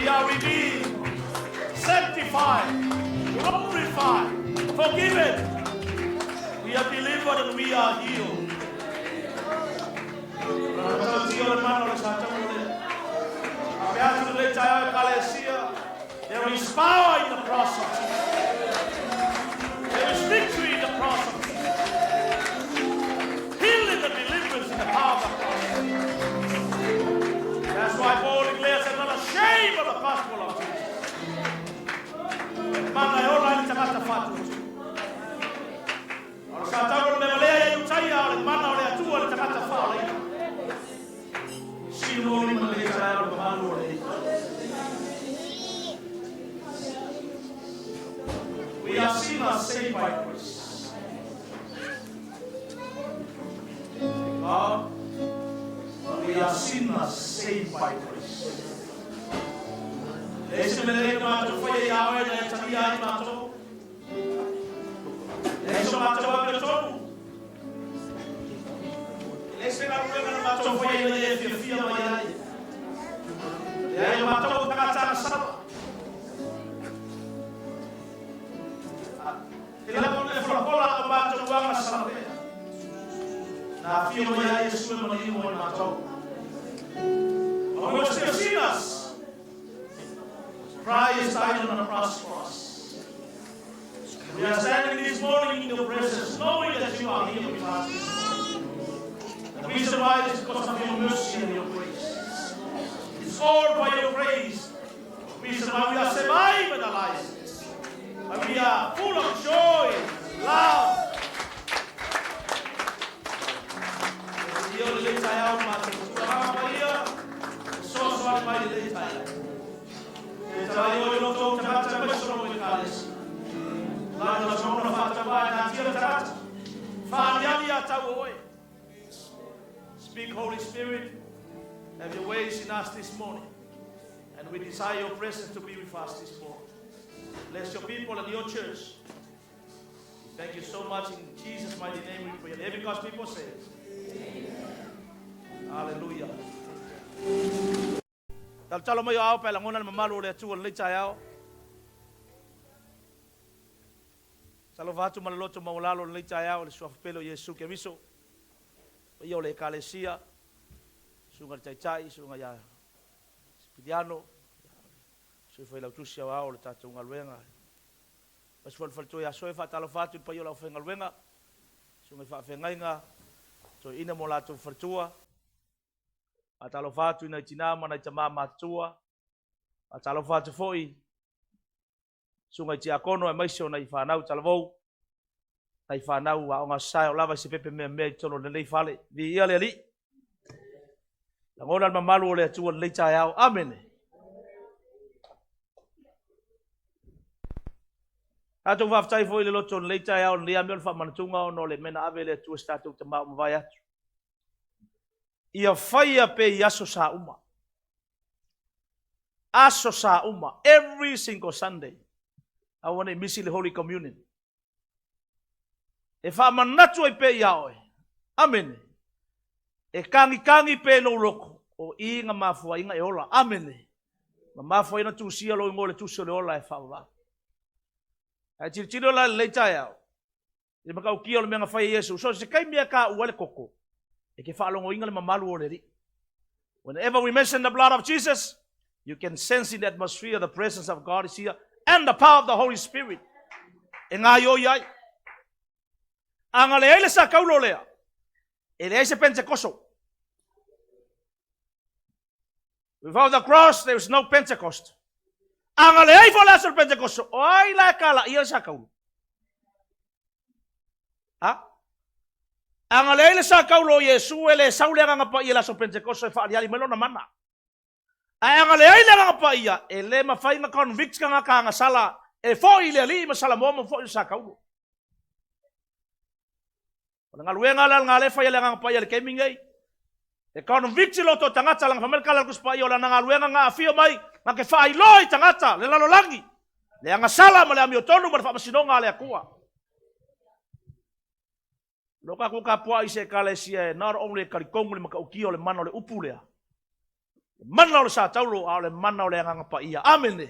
We are redeemed, sanctified, glorified, forgiven. We are delivered and we are healed. There is power in the cross of Jesus. There is victory in the cross of Jesus. Healing and deliverance in the power of the cross. That's why Paul declares, I'm not ashamed of the gospel of Jesus. Mana e ola ai le tagata faatuatua. O le sa tau o le mea valea ia Iutaia, o le mana o le Atua le tagata faaolaina. Sili mo lima le taeao le mamalu o le We are sinners saved by grace. God, we are sinners saved by grace. E leai se mea lelei na matou faia ia oe na e talia ai matou. E leai so matou amiotonu. E leai se galuega na matou faia ina ia e fiafia mai ai. Leai, o matou o tagata agasala. E lava ona e folafola o matou agasala pea. Na afio mai ai Iesu e maliu mo i matou. But we were still sinners. Christ died on the cross for us. We are standing this morning in your presence, knowing that you are here with us this morning. The reason why is because of your mercy and your grace. It's all by your grace. The reason why we are surviving and alive. And we are full of joy, love. Speak, Holy Spirit, have your ways in us this morning. And we desire your presence to be with us this morning. Bless your people and your church. Thank you so much. In Jesus' mighty name we pray. And every God's people say, Hallelujah. Talotalo mai o ao pe lagona le mamalu o le Atua i lenei taeao. Talofa atu ma le loto maualalo i lenei taeao i le Suafa pele o Iesu Keriso, paia o le Ekalesia, Susuga i le Taitai, Susuga ia Sipiliano, Sui Failautusi Aoao o le tatou galuega. Aemaise foi o le faletua ia Soe, faatalofa atu i le paia o le aufaigaluega, susuga i faafeagaiga, toeaina ma o latou faletua. Faatalofa atu i nai tinā ma nai tamā matutua. Faatalofa atu foi susuga i tiakono aemaise o nai fanau talavou, nai fanau aoga sae o lava i se pepe meamea i totonu o lenei fale. Viia le Alii. Lagona le mamalu o le Atua i lenei taeao. Amene. Tatou faafetai foi i le loto o lenei taeao, lenei lava mea o le faamanatuga ona o le mea na ave e le Atua i se tatou tama ua mavae atu. Ia faia pea i aso sa uma. Aso sa uma, every single Sunday. Aua ne i misi le Holy Communion. E faamanatu ai pea ia oe. Amene. E kagikagi pea i lou loto, o i na mafuaiga e ola. Amene. Na mafua ai ona tusia lou igoa i le tusi o le ola e faavavau. Ae tilotilo la i lenei taeao, i le matautia o le mea na fai e Iesu, so o se taimi e taua ai le toto, e te faalogoina le mamalu o le Alii. Whenever we mention the blood of Jesus, you can sense in the atmosphere the presence of God is here and the power of the Holy Spirit. E gaioi ai. A na leai le sakaulo lea, e leai se Pentekoso. Without the cross, there is no Pentecost. A na leai foi le aso o le Pentekoso, o ai la e kalaia le sakaulo? Ha? A na leai le sakaulo o Iesu, e le sau le Agaga Paia i le aso Pentekoso e faaliali mai lona mana. Ae a na leai le Agaga Paia, e le mafai na convict tagata agasala e foi i le Alii ma Salamoa ma foi i le sakaulo. O le galuega la lena lea e fai e le Agaga Paia i le taimi nei. E convict loto o tagata leaga fai mai le tala a le Tusi Paia o lana galuega na afio mai na te faailoa i tagata le lalolagi le agasala ma le amiotonu ma le faamasinoga a le Atua. Lo tatou tapuai i se ekalesia e not only e talitonu i le matautia o le mana o le upu lea. Le mana o le sa taulo, a o le mana o le Agaga Paia. Amene.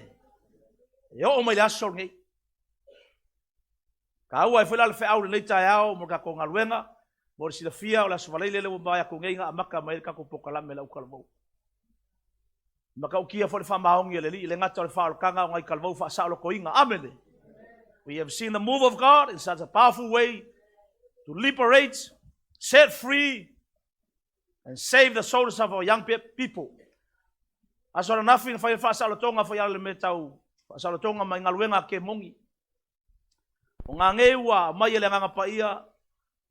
E oo mai le aso lenei. Taua ai foi la le feau i lenei taeao mo le tatou galuega, mo le silafia o le Aso Faraile lea ua mavae atu nei na amata mai ai le tatou polokalame a le autalavou. E matautia foi le faamaoni a le Alii, e le gata o le faaolataga a o nai talavou faasaolotoina. Amene. We have seen the move of God in such a powerful way to liberate, set free and save the souls of our young people. Aso ananafi na fai le faasaolotoga fai ala le mea tau faasaolotoga mai galuega a kemoni. O ngā nei ua aumai e le Agaga Paia,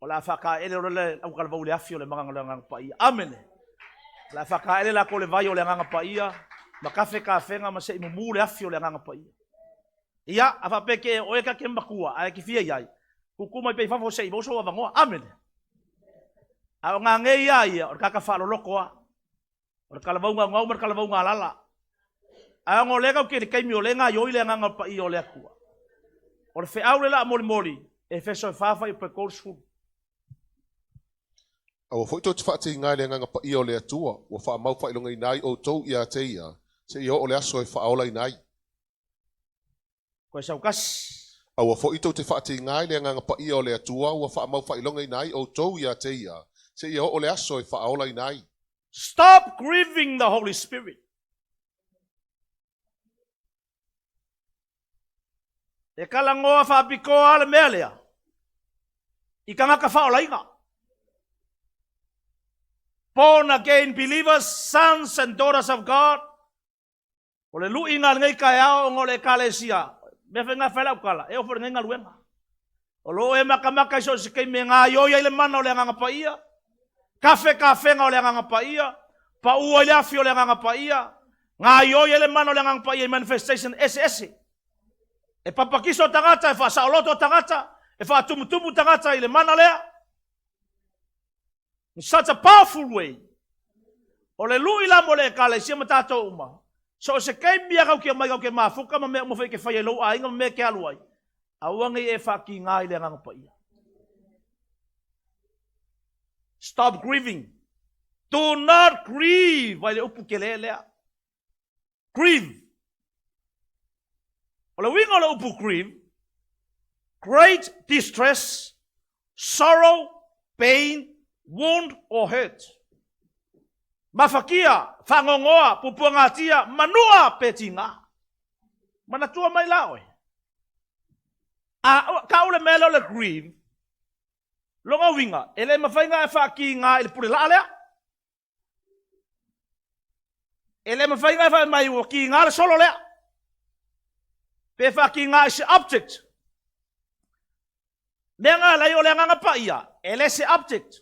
o le a faataele loa le autalavou i le afi o le Agaga Paia. Amene. O le a faataele latou i le vai o le Agaga Paia, ma tafe tafega ma se i mumu le afi o le Agaga Paia. Ia, a faapea ke oe ta te matua, ae te fia iai, tutu mai pea i fafo se i maua sou avanoa. Amene. A o ngā nei ia ia, o le tagata faaloloto lava. O le talavou naunau ma le talavou galala. Ae ona o lea tatou te i le taimi o lea e gaoioi le Agaga Paia o le Atua. O le feau lea o le a molimoli, Efeso e 4 fuaiupu e 30. Aua foi tou te faatiga i le Agaga Paia o le Atua, ua faamau faailogaina ai outou ia te ia, seia oo le aso e faaolaina ai. Toe sautasi. Aua foi tou te faatiga i le Agaga Paia o le Atua, ua faamau faailogaina ai outou ia te ia, seia oo le aso e faaolaina ai. Stop grieving the Holy Spirit. E talanoa faapitoa le mea lea i tagata faaolaina. Born again believers, sons and daughters of God. O le luiga lenei taeao ona o le Ekalesia, mea fai fai lau tala, e oo foi lenei galuega. O lo o e matamata i so o se taimi e gaoioi ai le mana o le Agaga Paia, tafe tafega o le Agaga Paia, paua i le afi o le Agaga Paia, gaoioi ai le mana o le Agaga Paia i manifestation eseese. E papatiso tagata, e faasaoloto tagata, e faatumutumu tagata i le mana lea. In such a powerful way. O le lui la mo le Ekalesia ma tatou uma, so o se taimi a kau ke mai kau ke mafuka ma mea uma foi ke fai ai lou aiga ma mea ke alu ai, aua nei e faatiga i le Agaga Paia. Stop grieving. Do not grieve. Vai le upu ke le lea. Grieve. O le uiga o le upu grieve, great distress, sorrow, pain, wound or hurt. Mafakia, fagogoa, pupuagatia, manua pe tiga. Manatua mai la oe. A ka ule mea lea o le grieve, lona uiga, e le mafai ona e faatiga i le pule laa lea. E le mafai ona e fai mai ua tiga le solo lea. Pe faatiga i se object. Mea nga lai o le Agaga Paia, e le se object.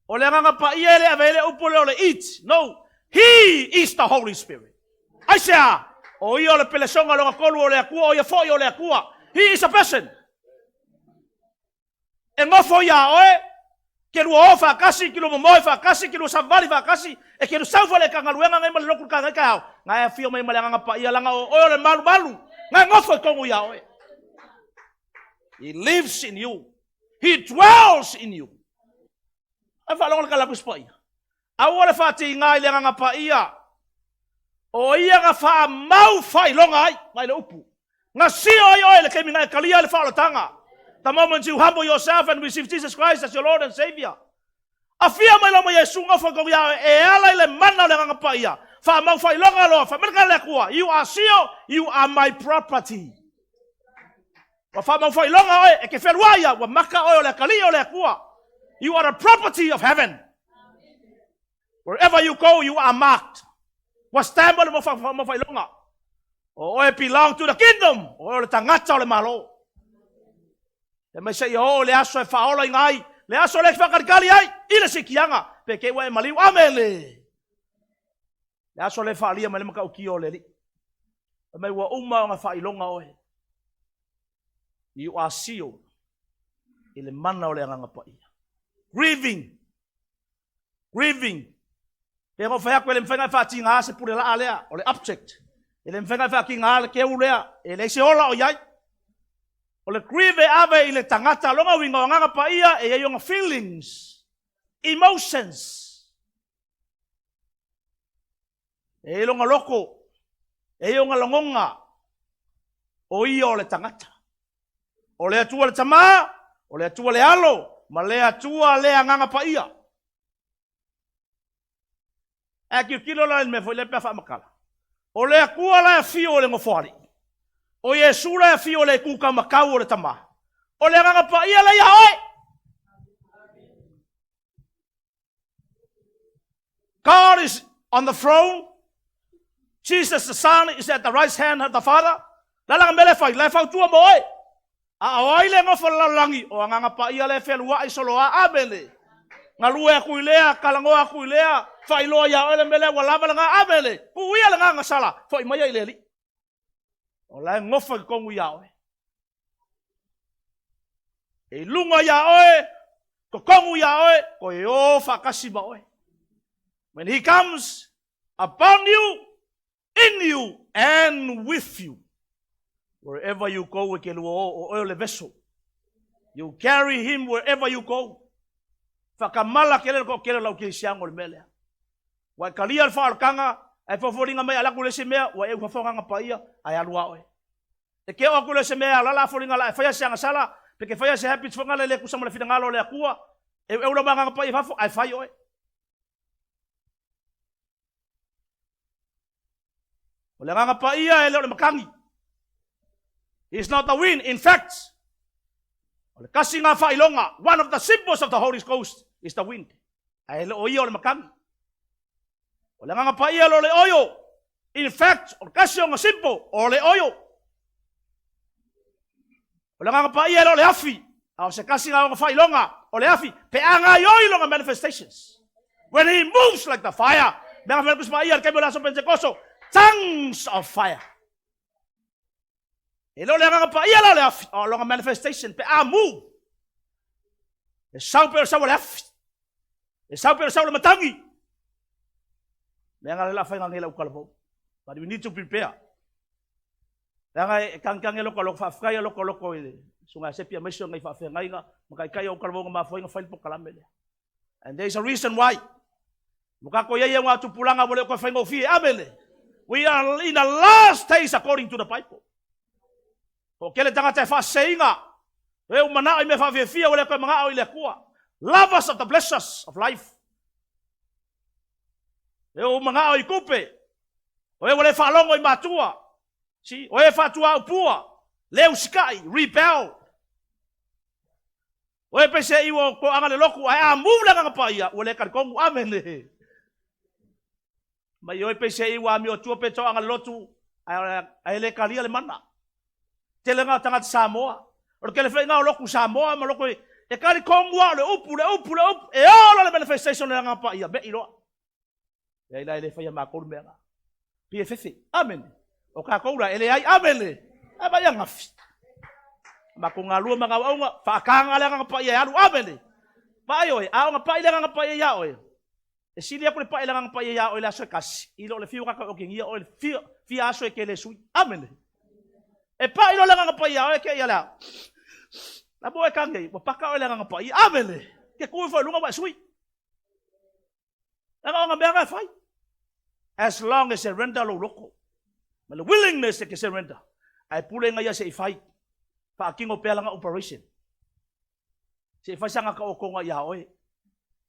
O le Agaga Paia e le ave le upu lea o le it. No. He is the Holy Spirit. Aisea, o ia o le pelesoga lona tolu o le Atua, o ia foi o le Atua. He is a person. E nofo ia oe, ke lua o faatasi, ke lua momoe faatasi, ke lua savali faatasi, e ke lua sau fale ka galuega ngai ma le lotu ka ngai ka ao. Ngai afio mai ma le Agaga Paia langa o oe o le malu malu. Ngai nofo i tonu ia oe. He lives in you. He dwells in you. Ai faalogo le kala Paia. Aua le faatiga i le Agaga Paia. O ia na faamau faailoga ai, mai le upu. Na sio ai oe le taimi na e talia le faaolataga. The moment you humble yourself and receive Jesus Christ as your Lord and Savior. Afia mai loma Iesu ngofo ko ia e ala i le mana o le Agaga Paia. Faamau faailoga loa, faamaleka le Atua. You are sealed, you are my property. Ua faamau faailoga oe, e ke whenua ia, ua maka oe o le akali o le Atua. You are the property of heaven. Wherever you go, you are marked. Ua stamp o le mo faailoga. O oe belong to the kingdom. O oe o le tagata o le malo. E mai se ia o le aso e faaola i ngai. Le aso le whakalikali ai. I le sikianga. Pe ke ua e maliu. Amene. Le aso le whaalia mai le makaukia o le li. E mai ua uma o ngā faailoga oe. You are sealed i le mana o le Agaga Paia. Grieving. Grieving. Pe ngo whai ako e le mwhainga e whaatinga se pule laa lea, o le object. E le mwhainga e whaatinga le keu lea, e le se ola o iai. O le grieve e ave i le tangata, longa uiga o Agaga Paia e iai ona feelings. Emotions. E i lona loto, e i ona lagona, o ia o le tagata. O le Atua le Tama, o le Atua le Alo, ma le Atua le Agaga Paia. Ae tilotilo la i le mea foi lea pe a faamatala. O le Atua la e afio i le Nofoalii, o Iesu la e afio i le itu taumatau o le Tama, o le Agaga Paia la e ia oe. God is on the throne. Jesus the Son is at the right hand of the Father. La la mele fai, la e fautua mo oe. A o ai le nofo i le lalolagi, o Agaga Paia le fealuai soloa. Amene. Galue atu i lea, talanoa atu i lea, faailoa ia oe le mea lea ua lava lena. Amene. Tuu ia le agaga sala, foi mai i le Alii. O la e nofo i totonu ia oe. E i luga ia oe, totonu ia oe, toe o faatasi ma oe. When he comes upon you, in you, and with you. Wherever you go, e ke lua o, o oe o le vessel. You carry him wherever you go. Whakamala ke le ko kele lau ke siango le mea lea. Ua e kalia le faaolataga, ae fofoliga mai alaku le se mea, ua e ufafogaga paia, ae alu a oe. E ke o aku le se mea, lala foliga la e faia se agasala, pe ke faia se habits foga le le tusa ma le finagalo o le Atua, e eu lau agaga paia i fafo, ae fai oe. O le Agaga Paia e le o le matagi. He is not the wind. In fact, o le tasi ngā faailoga, one of the symbols of the Holy Ghost is the wind. Ae le o ia o le matagi. O le Agaga Paia le o le oio. In fact, o le tasi o ngā symbol, o le oio. O le Agaga Paia le o le afi. A o se kasi ngā o ngā faailoga, o le afi, pe a ngā ioi longa manifestations. When he moves like the fire, me nga whai kusma ia, le kemi o le aso Pentekoso, tongues of fire. E le o le Agaga Paia la o le afi, o longa manifestation, pe a move. E sau pe o le sau o le afi. E sau pe o le sau o le matagi. Mea nga le la whai ngā lau kalavou. But we need to prepare. Leaga e kagikangi loko loko faafetai loko loko i le susuga ia Sepi aemaise o nai faafeagaiga ma taitai o ukalavoga mafuaiga fai le polokalame lea. And there is a reason why. Mo kako ia ia ngā tupulaga ua le o toe faigofie. Amene. We are in the last days according to the Bible. Toatele tagata e faaseseina, e u manao i mea faafiafia ua le toe manao i le Atua. Lovers of the pleasures of life. E u manao i tupe, o e ua le faalogo i matua, si, o e faatuaupua, le usikai, rebel. O e pese i ua toaga le lotu, ae a move le Agaga Paia, ua le talitonu. Amene. Mai o e pese i ua amio atua pe toaga le lotu, ae le talia le mana. Tele ngā tagata Samoa. O le tele whainga o lotu Samoa ma lotu e talitonu a o le upu, le upu, le upu, e ola le manifestation o le Agaga Paia, me i loa. Leai la e le faia matou le mea la. Pei e fefe. Amene. O tatou la e leai. Amene. Ae vaai angafi. Matou galue ma gauauga, faataga le Agaga Paia e alu. Amene. Vaai oe, a ona pai le Agaga Paia iā oe, e sili atu le pai le Agaga Paia iā oe i le aso e kasi, i lo le fiu kaka okigia oe le fia, fia aso e ke le sui. Amene. E pai loa le Agaga Paia iā oe ke ia lea. La mo e kange, ua paka oe le Agaga Paia. Amene. Ke ku ifo i luga ua e sui. Leaga o nga mea nga e fai. As long as surrender lou loko. Ma le willingness e ke surrender. Ae pule nga ia se i fai. Faatino pea lana operation. Se i fai sa ngaka okonga ia oe.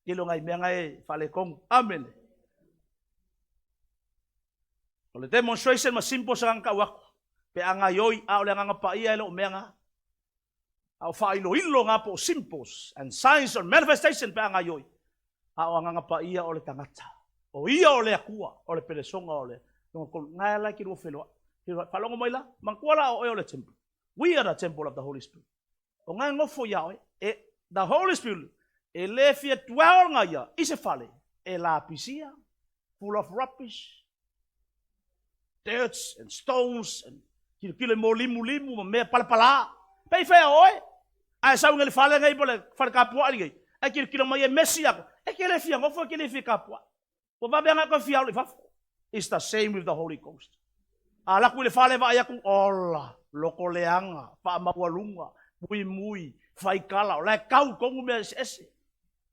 Tele o ngai mea nga e faaletonu. Amene. O le demonstration ma simple sa nga kau aku. Pe a ngaioi a o le agaga paia e le o mea nga. A o faailoilo ngā po o symbols and signs or manifestation pe a ngaioi. A o Agaga Paia o le tagata. O ia o le Atua, o le pelesoga o le lona tolu. Nga e ala ki lua feloai. Faalogo mai la, manatua la o oe o le temple. We are the temple of the Holy Spirit. O nga e nofo ia oe, e, the Holy Spirit, e le fia dwell nga ia i se fale, e lapisia, full of rubbish, dirts and stones and kilokilo i mōlimulimu ma mea palapalā. Pei whea oe, ae sau ngai le fale ngai po le fale kapuaʻi nei, ae kilokilo mai e mesi aku, e ke le fia nofo, e ke le fia kapuaʻi. Ua vave agai koe fia alu i fafo. It's the same with the Holy Ghost. A laku i le fale vaai aku, ola, loko leaga, faamaualuga, muimui, faikala, o la e kau tonu mea eseese.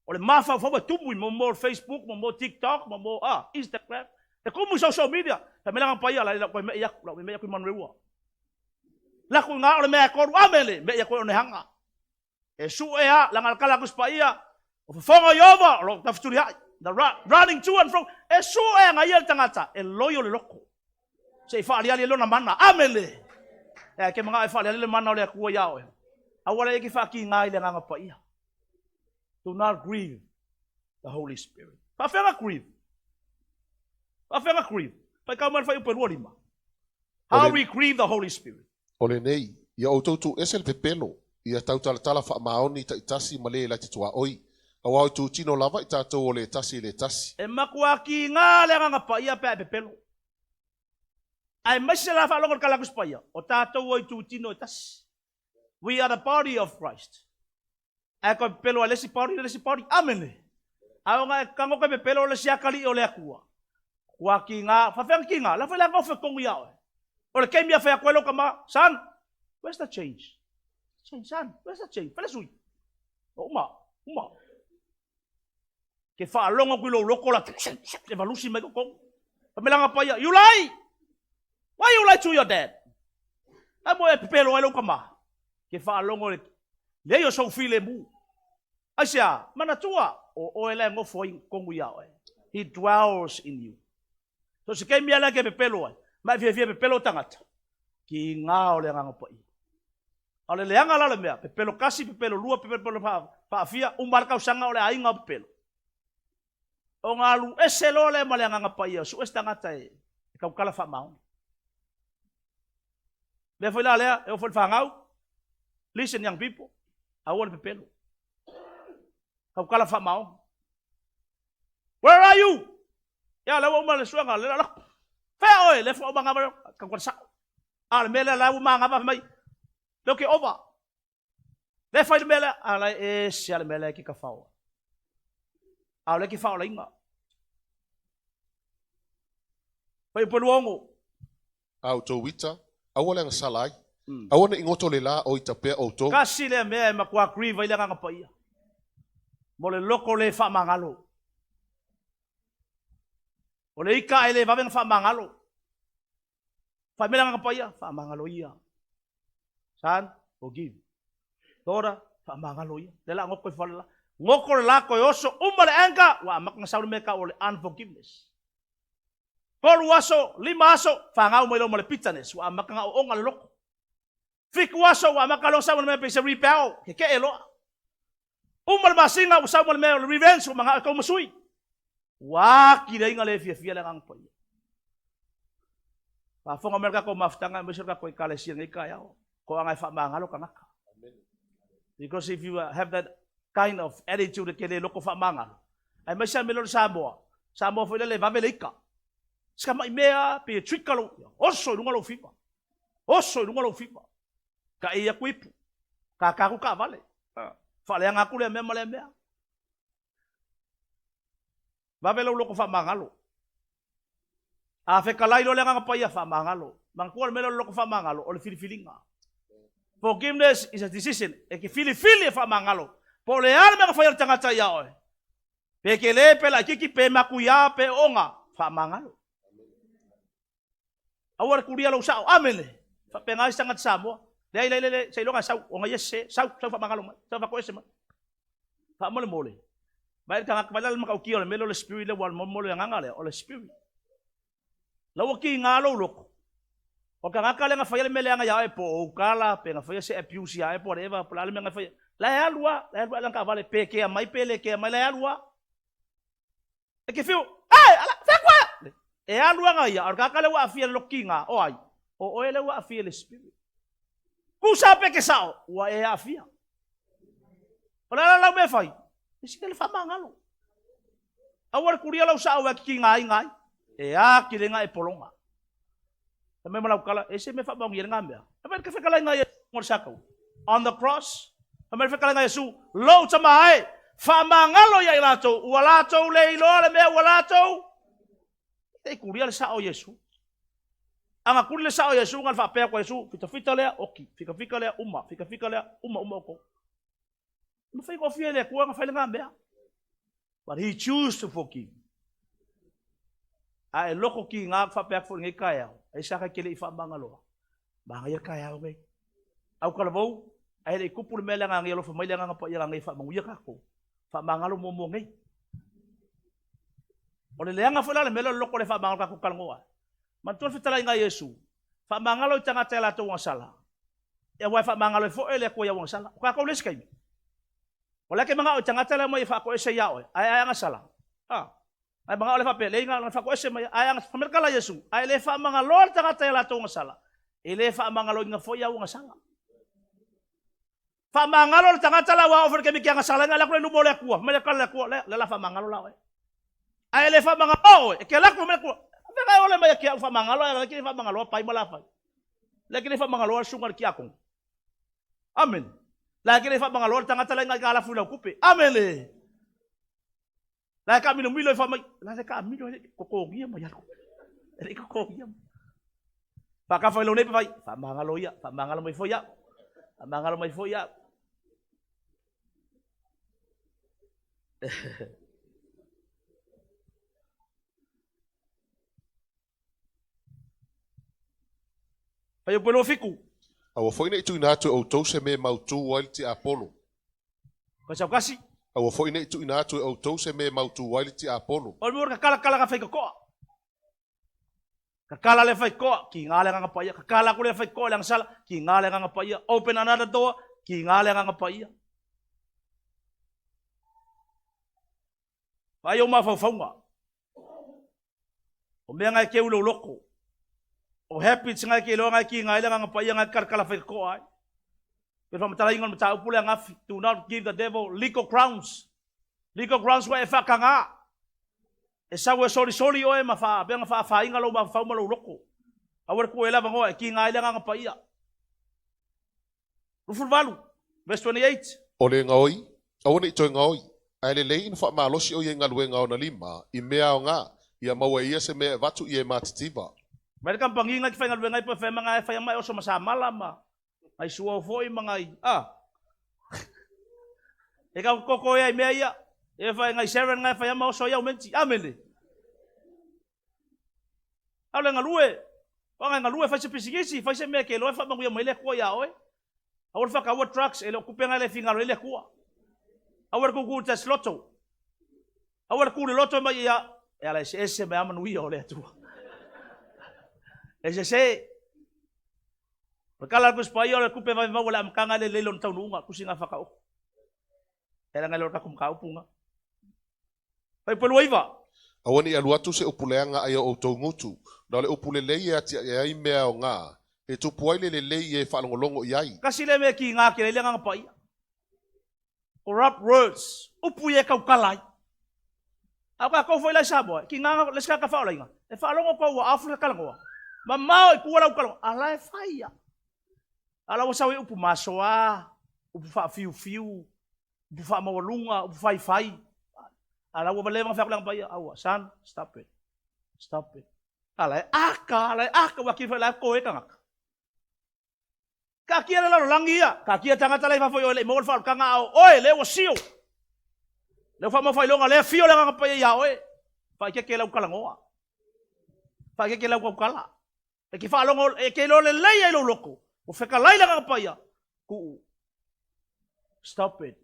O le mafaufau e tumu i mo Facebook, mo TikTok, mo Instagram. E tumu i social media. Fai mai le Agaga Paia, la lau toe mei aku, lau mei aku i Manureua. Laku ngā o le mea e kolu, amele, mei aku e onehanga. E sue a, la ngā kala aku paia, o fofoga i ova, o lo tafutuli ai. The running to and fro. E sue a ngā ia le tangata, e loio le loko. Se i whaaliali e lona mana, amele. E ke mga e whaaliali le mana o le akua ia oe. Aua le e ke whaaki ngā i le nganga paia. Do not grieve the Holy Spirit. Faafeaga grieve. Faafeaga grieve. Faikau mai le fuaiupu e 25. How we grieve the Holy Spirit. O lenei, ia outou tuuese le pepelo, ia tautalatala faamaoni taitasi ma le laiti tuaoi, aua o itutino lava i tatou o le tasi i le tasi. E matua kiga le Agaga Paia pe a e pepelo. Aemaise la faalogo i le kalakusi paia, o tatou o itutino e tasi. We are the body of Christ. Ae koe pepelo ai le isi body le isi body. Amene. Ae ona e kago koe pepelo le isi akalii o le Atua. Kua kiga, faafeaga kiga, la foi la gofe tonu ia oe. O le taimi a fai atu ai lou tama, son, where's the change? Change, son, where's the change? Fai le sui. O uma, uma. Ke faalogo atu i lou loto la e valusi mai totonu. Fai mai le Agaga Paia, you lie! Why you lie to your dad? A mo e pepelo ai lou tama. Ke faalogo le leai o sou filemu. Aisea, manatua, o oe la e nofo ai totonu ia oe. He dwells in you. So se taimi lava lea ke pepelo ai, ma e fiafia pepelo tagata, kiga o le Agaga Paia. A o le leaga la o le mea, pepelo kasi, pepelo lua, pepelo faafia, uma le tausaga o le aiga o pepelo. Ona alu ese loa lea ma le Agaga Paia, sue se tagata e tautala faamaoni. Lea foi la lea, e oo foi i le fanau, listen young people, aua le pepelo. Tautala faamaoni. Where are you? Ia, lea ua uma le suega, lea la, fea oe, lea foi ua magava, tautala sao. A o le mea lea la ua magava mai, lea ke ova. Lea fai le mea lea, a la e ese a le mea lea ke kafao. A o lea ke faaolaina. Fuaiupu e 26. A outou ita, aua le agasala ai. Aua ne i goto le la o ita pea outou. Kasi lea mea e matua grieve ai le Agaga Paia, mo le loko le faamagalo. O le ika e le vave ona faamagalo. Fai mai le Agaga Paia, faamagalo ia. Son, forgive. Daughter, faamagalo ia. Lea la a goto ifo le la. Goto le la toe oso, uma le anger, ua amata ona sau le mea e tau o le unforgiveness. Tolu aso, lima aso, fagau mai loa ma le bitterness, ua amata ona oona le loto. Fitu aso, ua amata loa sau ma le mea pei se rebel, keke'e loa. Uma le masina, ua sau ma le mea o le revenge, ua mana'o e tau ma sui. Ua aki le aiga le fiafia le Agaga Paia. Faafofoga mai le tatou mafutaga aemaise le tatou Ekalesia i lenei taeao, toaga e faamagalo tagata. Because if you have that kind of attitude e te le loto faamagalo, aemaise lava mea lea o le Samoa, Samoa foi lele e vave le ika. Si tamai mea pei e trigger lou, oso i luga lou fiva. Oso i luga lou fiva. Taei atu ipu. Tata atu taavale. Faaleaga atu lea mea ma lea mea. Vave lou loto faamagalo. A fetalai loa le Agaga Paia, faamagalo. Manatua le mea lea o le loto faamagalo, o le filifiliga. Forgiveness is a decision. E te filifili e faamagalo. Po o le a le mea na faia e le tagata ia oe. Pe tele, pe laitiiti, pe matuia, pe oona, faamagalo. Aua le kulia lou sao. Amene. Faapena ai se tagata Samoa. Leai, leai, leai, seiloga e sau, ona ia sese, sau, sau faamagalo mai, sau faatoese mai. Faamolemole, vaai le tagata, vaai la le matautia o le mea lea o le spirit lea, ua mo le agaga lea, o le spirit. La ua kiga lou loto. O le tagata lea na faia le mea leaga ia oe, po o ou tala, pe na faia se abuse ia oe, po o whatever, po o le a le mea na faia. La e alu lava, la e alu lava lana taavale, pe kea mai pe le kea mai, la e alu lava. E ke whiu, Ae! Ala, fea koe! E alu ana ia, a o le tagata lea ua aafia i le loto kiga, o ai? O oe lea ua aafia i le spirit. Tusa pe ke sao, ua e aafia. O le a la lau mea e fai? E sili le faamagalo. Aua le kulia lau sao e kikiga ai. E a ki le e pologa. Fai mai ma lau tala, e se mea faamaonia ai lena mea. Fai mai le fetalaiga a Iesu o le sakau. On the cross. Fai mai le fetalaiga a Iesu, Lou tama e, faamagalo ia i latou, ua latou le iloa le mea ua latou. E te kulia le sao o Iesu. A na kuli le sao o Iesu, na faapea atu a Iesu, fitafita lea, oki, fitafita lea, uma, fitafita lea, uma, uma outou. E mafai ona ofia e le Atua ona fai lena mea. But he choose to forgive. A e loko kiga aku faapea atu foi i lenei taeao, aisea e te le i faamagaloa? Manaia le taeao lenei. Autalavou, ae le i tupu le mea lea na alofa mai le Agaga Paia na faamanuia tatou. Faamagalo muamua nei. O le leaga foi la o le mea lea o le loto le faamagalo tatou talanoa ai. Manatua le fetalaiga a Iesu, faamagalo i tagata i a latou agasala, aua e faamagalo ai foi e le Atua i au agasala. O tatou le isi taimi. O la e te manao i tagata la e omai e faatoese ia oe, ae ae agasala. A, ae manao le faapea, leai na ona faatoese mai, ae agasala. Fai mai le tala a Iesu, ae le faamagaloa le tagata i a latou agasala, e le faamagaloina foi au agasala. Faamagalo le tagata la ua oo foi i le taimi e te agasala ai, na alu atu lea i luma o le Atua, fai mai le tala a le Atua, lea o le a faamagalo la oe. Ae le faamagalo oe, e te alu atu fai mai le Atua, faafefea e ole mai ia te au faamagalo, ae o la e te le faamagaloa pai ma lafai. La e te le faamagaloa le susuga i le tiakono. Amene. La e te le faamagaloa le tagata la e aigalafu i lau tupe. Amene. La e taamilomilo e fai mai, la e taamilo e le i totogia mai alu. E le i totogia mai. Faatafa i lou nei pe fai, faamagalo ia, faamagalo mai foi au. Faamagalo mai foi au. Fuaiupu 27. Aua foi ne i tuuina atu e outou se mea e mautu ai le tiapolo. 11. Aua foi ne i tuuina atu e outou se mea e mautu ai le tiapolo. O le mea o le tatala tala na faitotoa. Tatala le faitotoa, kiga le Agaga Paia. Tatala atu le faitotoa i le agasala, kiga le Agaga Paia. Open another door, kiga le Agaga Paia. Vaai ou mafaufauga. O mea na e keu i lou loto. O habits na e te iloa na e kiga ai le Agaga Paia na e talatala faitotoa ai. Pei faamatalaina o le mataupu lea ananafi, do not give the devil legal grounds. Legal grounds ua e faataga. E sau e solisoli oe ma faapea ona faafaina lou mafaufau ma lou loto. Aua le tuu i ai le avanoa e kiga ai le Agaga Paia. 28, verse 28. O le gaoi, aua ne i toe gaoi, ae lelei ina faamalosi o ia i galuega a ona lima, i mea aoga, ia maua e ia se mea e avatu i e matitiva. Mai le kamupani na te faigaluega ai po o fea ma na e fai ma e oso ma samala ma nai suo foi ma nai a e kau koko ia i mea ia e fai nai Sharon ngai fai ma oso ia umenti amene au le galue o ngai galue fai se pisikisi fai se mea ke loe fa manguia mai le Atua ia oe. Aua le whakaua drugs e le o kupe ngai le fingalo i le Atua. Aua le kuku test loto. Aua le ku le loto mai ia e ala eseese mai a manuia o le Atua. E sese. O le kala a le Tusi Paia o le tupe vave maua i le amataga e lelei lona taunuuga, tusi nga whakaoho. E ala ngai le o le tatou mataupu nga. Fuaiupu 29. Aua ne i alu atu se upu leaga ai o outou gutu, na o le upu lelei e atiae ai mea aoga, e tupu ai le lelei i e faalogologo i ai. Kasi lea mea e kiga tele ai le Agaga Paia. Corrupt words, upu ia e tautala ai. A o tatou foi la i Samoa, e kiga le isi tagata faaolaina, e faalogo tou ua off le talanoa, mamao i tua lau talanoa, a la e fai lava. A la ua sau ai upu masoa, upu faafiufiu, upu faamaualuga, upu faifai. A la ua leva ona fai atu le Agaga Paia, aua, son, stop it, stop it. A la e aka, a la e aka, ua kili foi la e toe tagata. Taatia le lalolagi ia, taatia tagata la i fafo i o e le i maua le faaolataga, a o oe lea ua sio. Lea ua faamaufaailoga, lea afio le Agaga Paia ia oe. Faaeteete lau talanoa. Faaeteete lau tautala. E te faalogo, e te iloa lelei ai lou loto, ua fetalai le Agaga Paia, tuu. Stop it.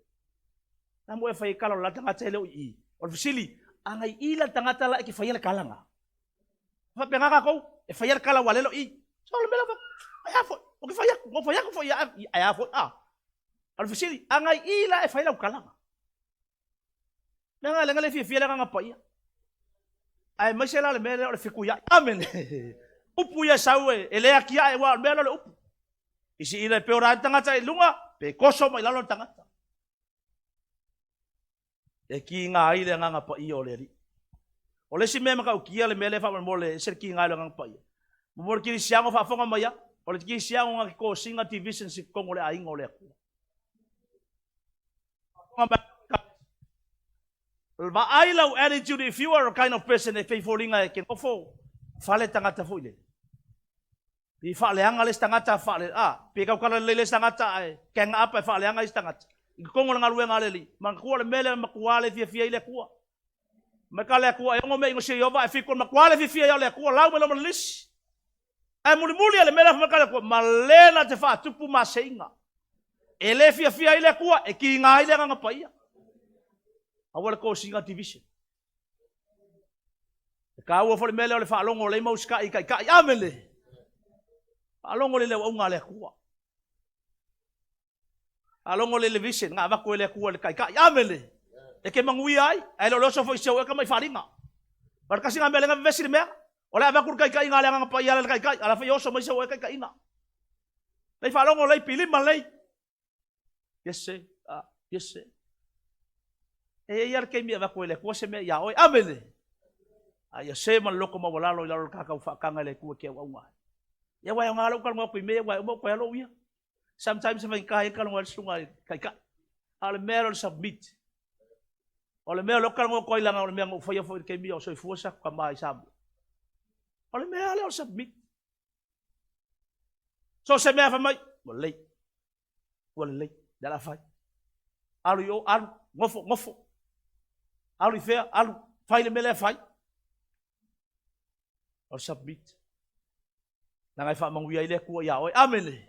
Na mo e fai e kala o la tagata e le o i i. O le fesili, a ngai i la tagata la e te faia le kala nga. Faapena tatou, e faia le kala ua lelo i. So le mea la ai a foi, o ke fai atu, o fai atu foi ia ai a foi a. O le fesili, a ngai i la e fai lau kala nga. Mea nga lenga le fiafia le Agaga Paia. Aemaise la le mea lea o le fetuiai. Amene. Upu ia sau e, e le atiae aua o le mea lea o le upu. I siila e peora ai le tagata i luga, pe koso mai lalo le tagata. E kiga ai le Agaga Paia o le Alii. O le isi mea e matautia le mea lea faamolemole, ese le kiga ai o le Agaga Paia. Mo le kerisiano faafofoga mai a, o le kerisiano na te kosina divisions i totonu o le aiga o le Atua. Faafofoga mai vaai lau attitude if you are a kind of person e feifolinga e ke nofo fale tagata foi lele. Pe faaleaga le isi tagata faale a, pe tautala lelei le isi tagata ae gang up ae faaleaga isi tagata. I totonu o le galuega a le Alii, manatua le mea lea e matua le fiafia ai le Atua. Mai ka le Atua e ono mea i gosia Iova e fitu matua le fiafia ia o le Atua lau mai lo ma le lisi. Ae mulimuli e le mea lea fai mai ka le Atua, ma le na te faatupu maseiga. E le fiafia ai le Atua, e kiga ai le Agaga Paia. Aua le kosiga division. E taua foi le mea lea o le faalogo o lea mau usitai i taitai. Amene. Faalogo le auauna a le Atua. Faalogo le vision na avatu e le Atua i le taitai. Amene. E te manuia ai, ae le o le oso foi i se eka mai faaaliga. O le tasi na mea lea na vevesi le mea. O le avatu le taitaiga a le Agaga Paia le taitai, a la foi oso mai se eka taitaiga. Lei faalogo lei pilima lei. Yes, ah, yes. E ia le taimi e avatu e le Atua se mea ia oe. Amene. A ia se ma le loto maualalo i lalo o le kakau faataga i le Atua ke auauna ai. Ia uae o ngā lau kalongo atu i mea, uae uma o koe alo ia. Sometimes e faigata ai kalongo ai le susuga i taitai. A o le mea o le submit. O le mea o le kalongo atu ai leaga o le mea na ou faia foi i le taimi o soifua sa tama i Samoa. O le mea lea o le submit. So se mea fai mai, ua lelei. Ua lelei, le ala fai. Alu i o, alu, gofo, gofo. Alu i fea, alu, fai le mea lea fai. O le submit. Leaga e faamanuia ai le Atua ia oe. Amene.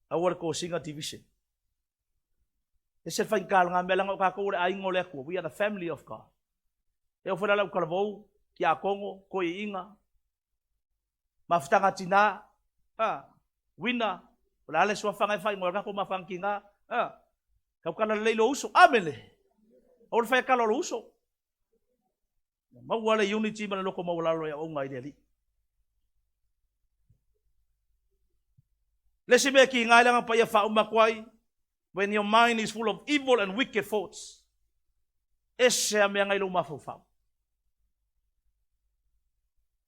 Aua le kosiga division. E se faigata o lena mea, leaga o tatou o le aiga o le Atua. We are the family of God. E oo foi la i lau talavou, tiakono, toeaiina, mafutaga tina, a, uina, o le a le suafaga e faaigoa ai le tatou mafutaga tina, a, tautala lelei lou uso. Amene. Aua le fai tala o lou uso. Ia maua le unity ma le loto maualalo e auauna ai le Alii. Le isi mea e kiga ai le Agaga Paia faauma atu ai, when your mind is full of evil and wicked thoughts, ese a mea ngai lou mafaufau.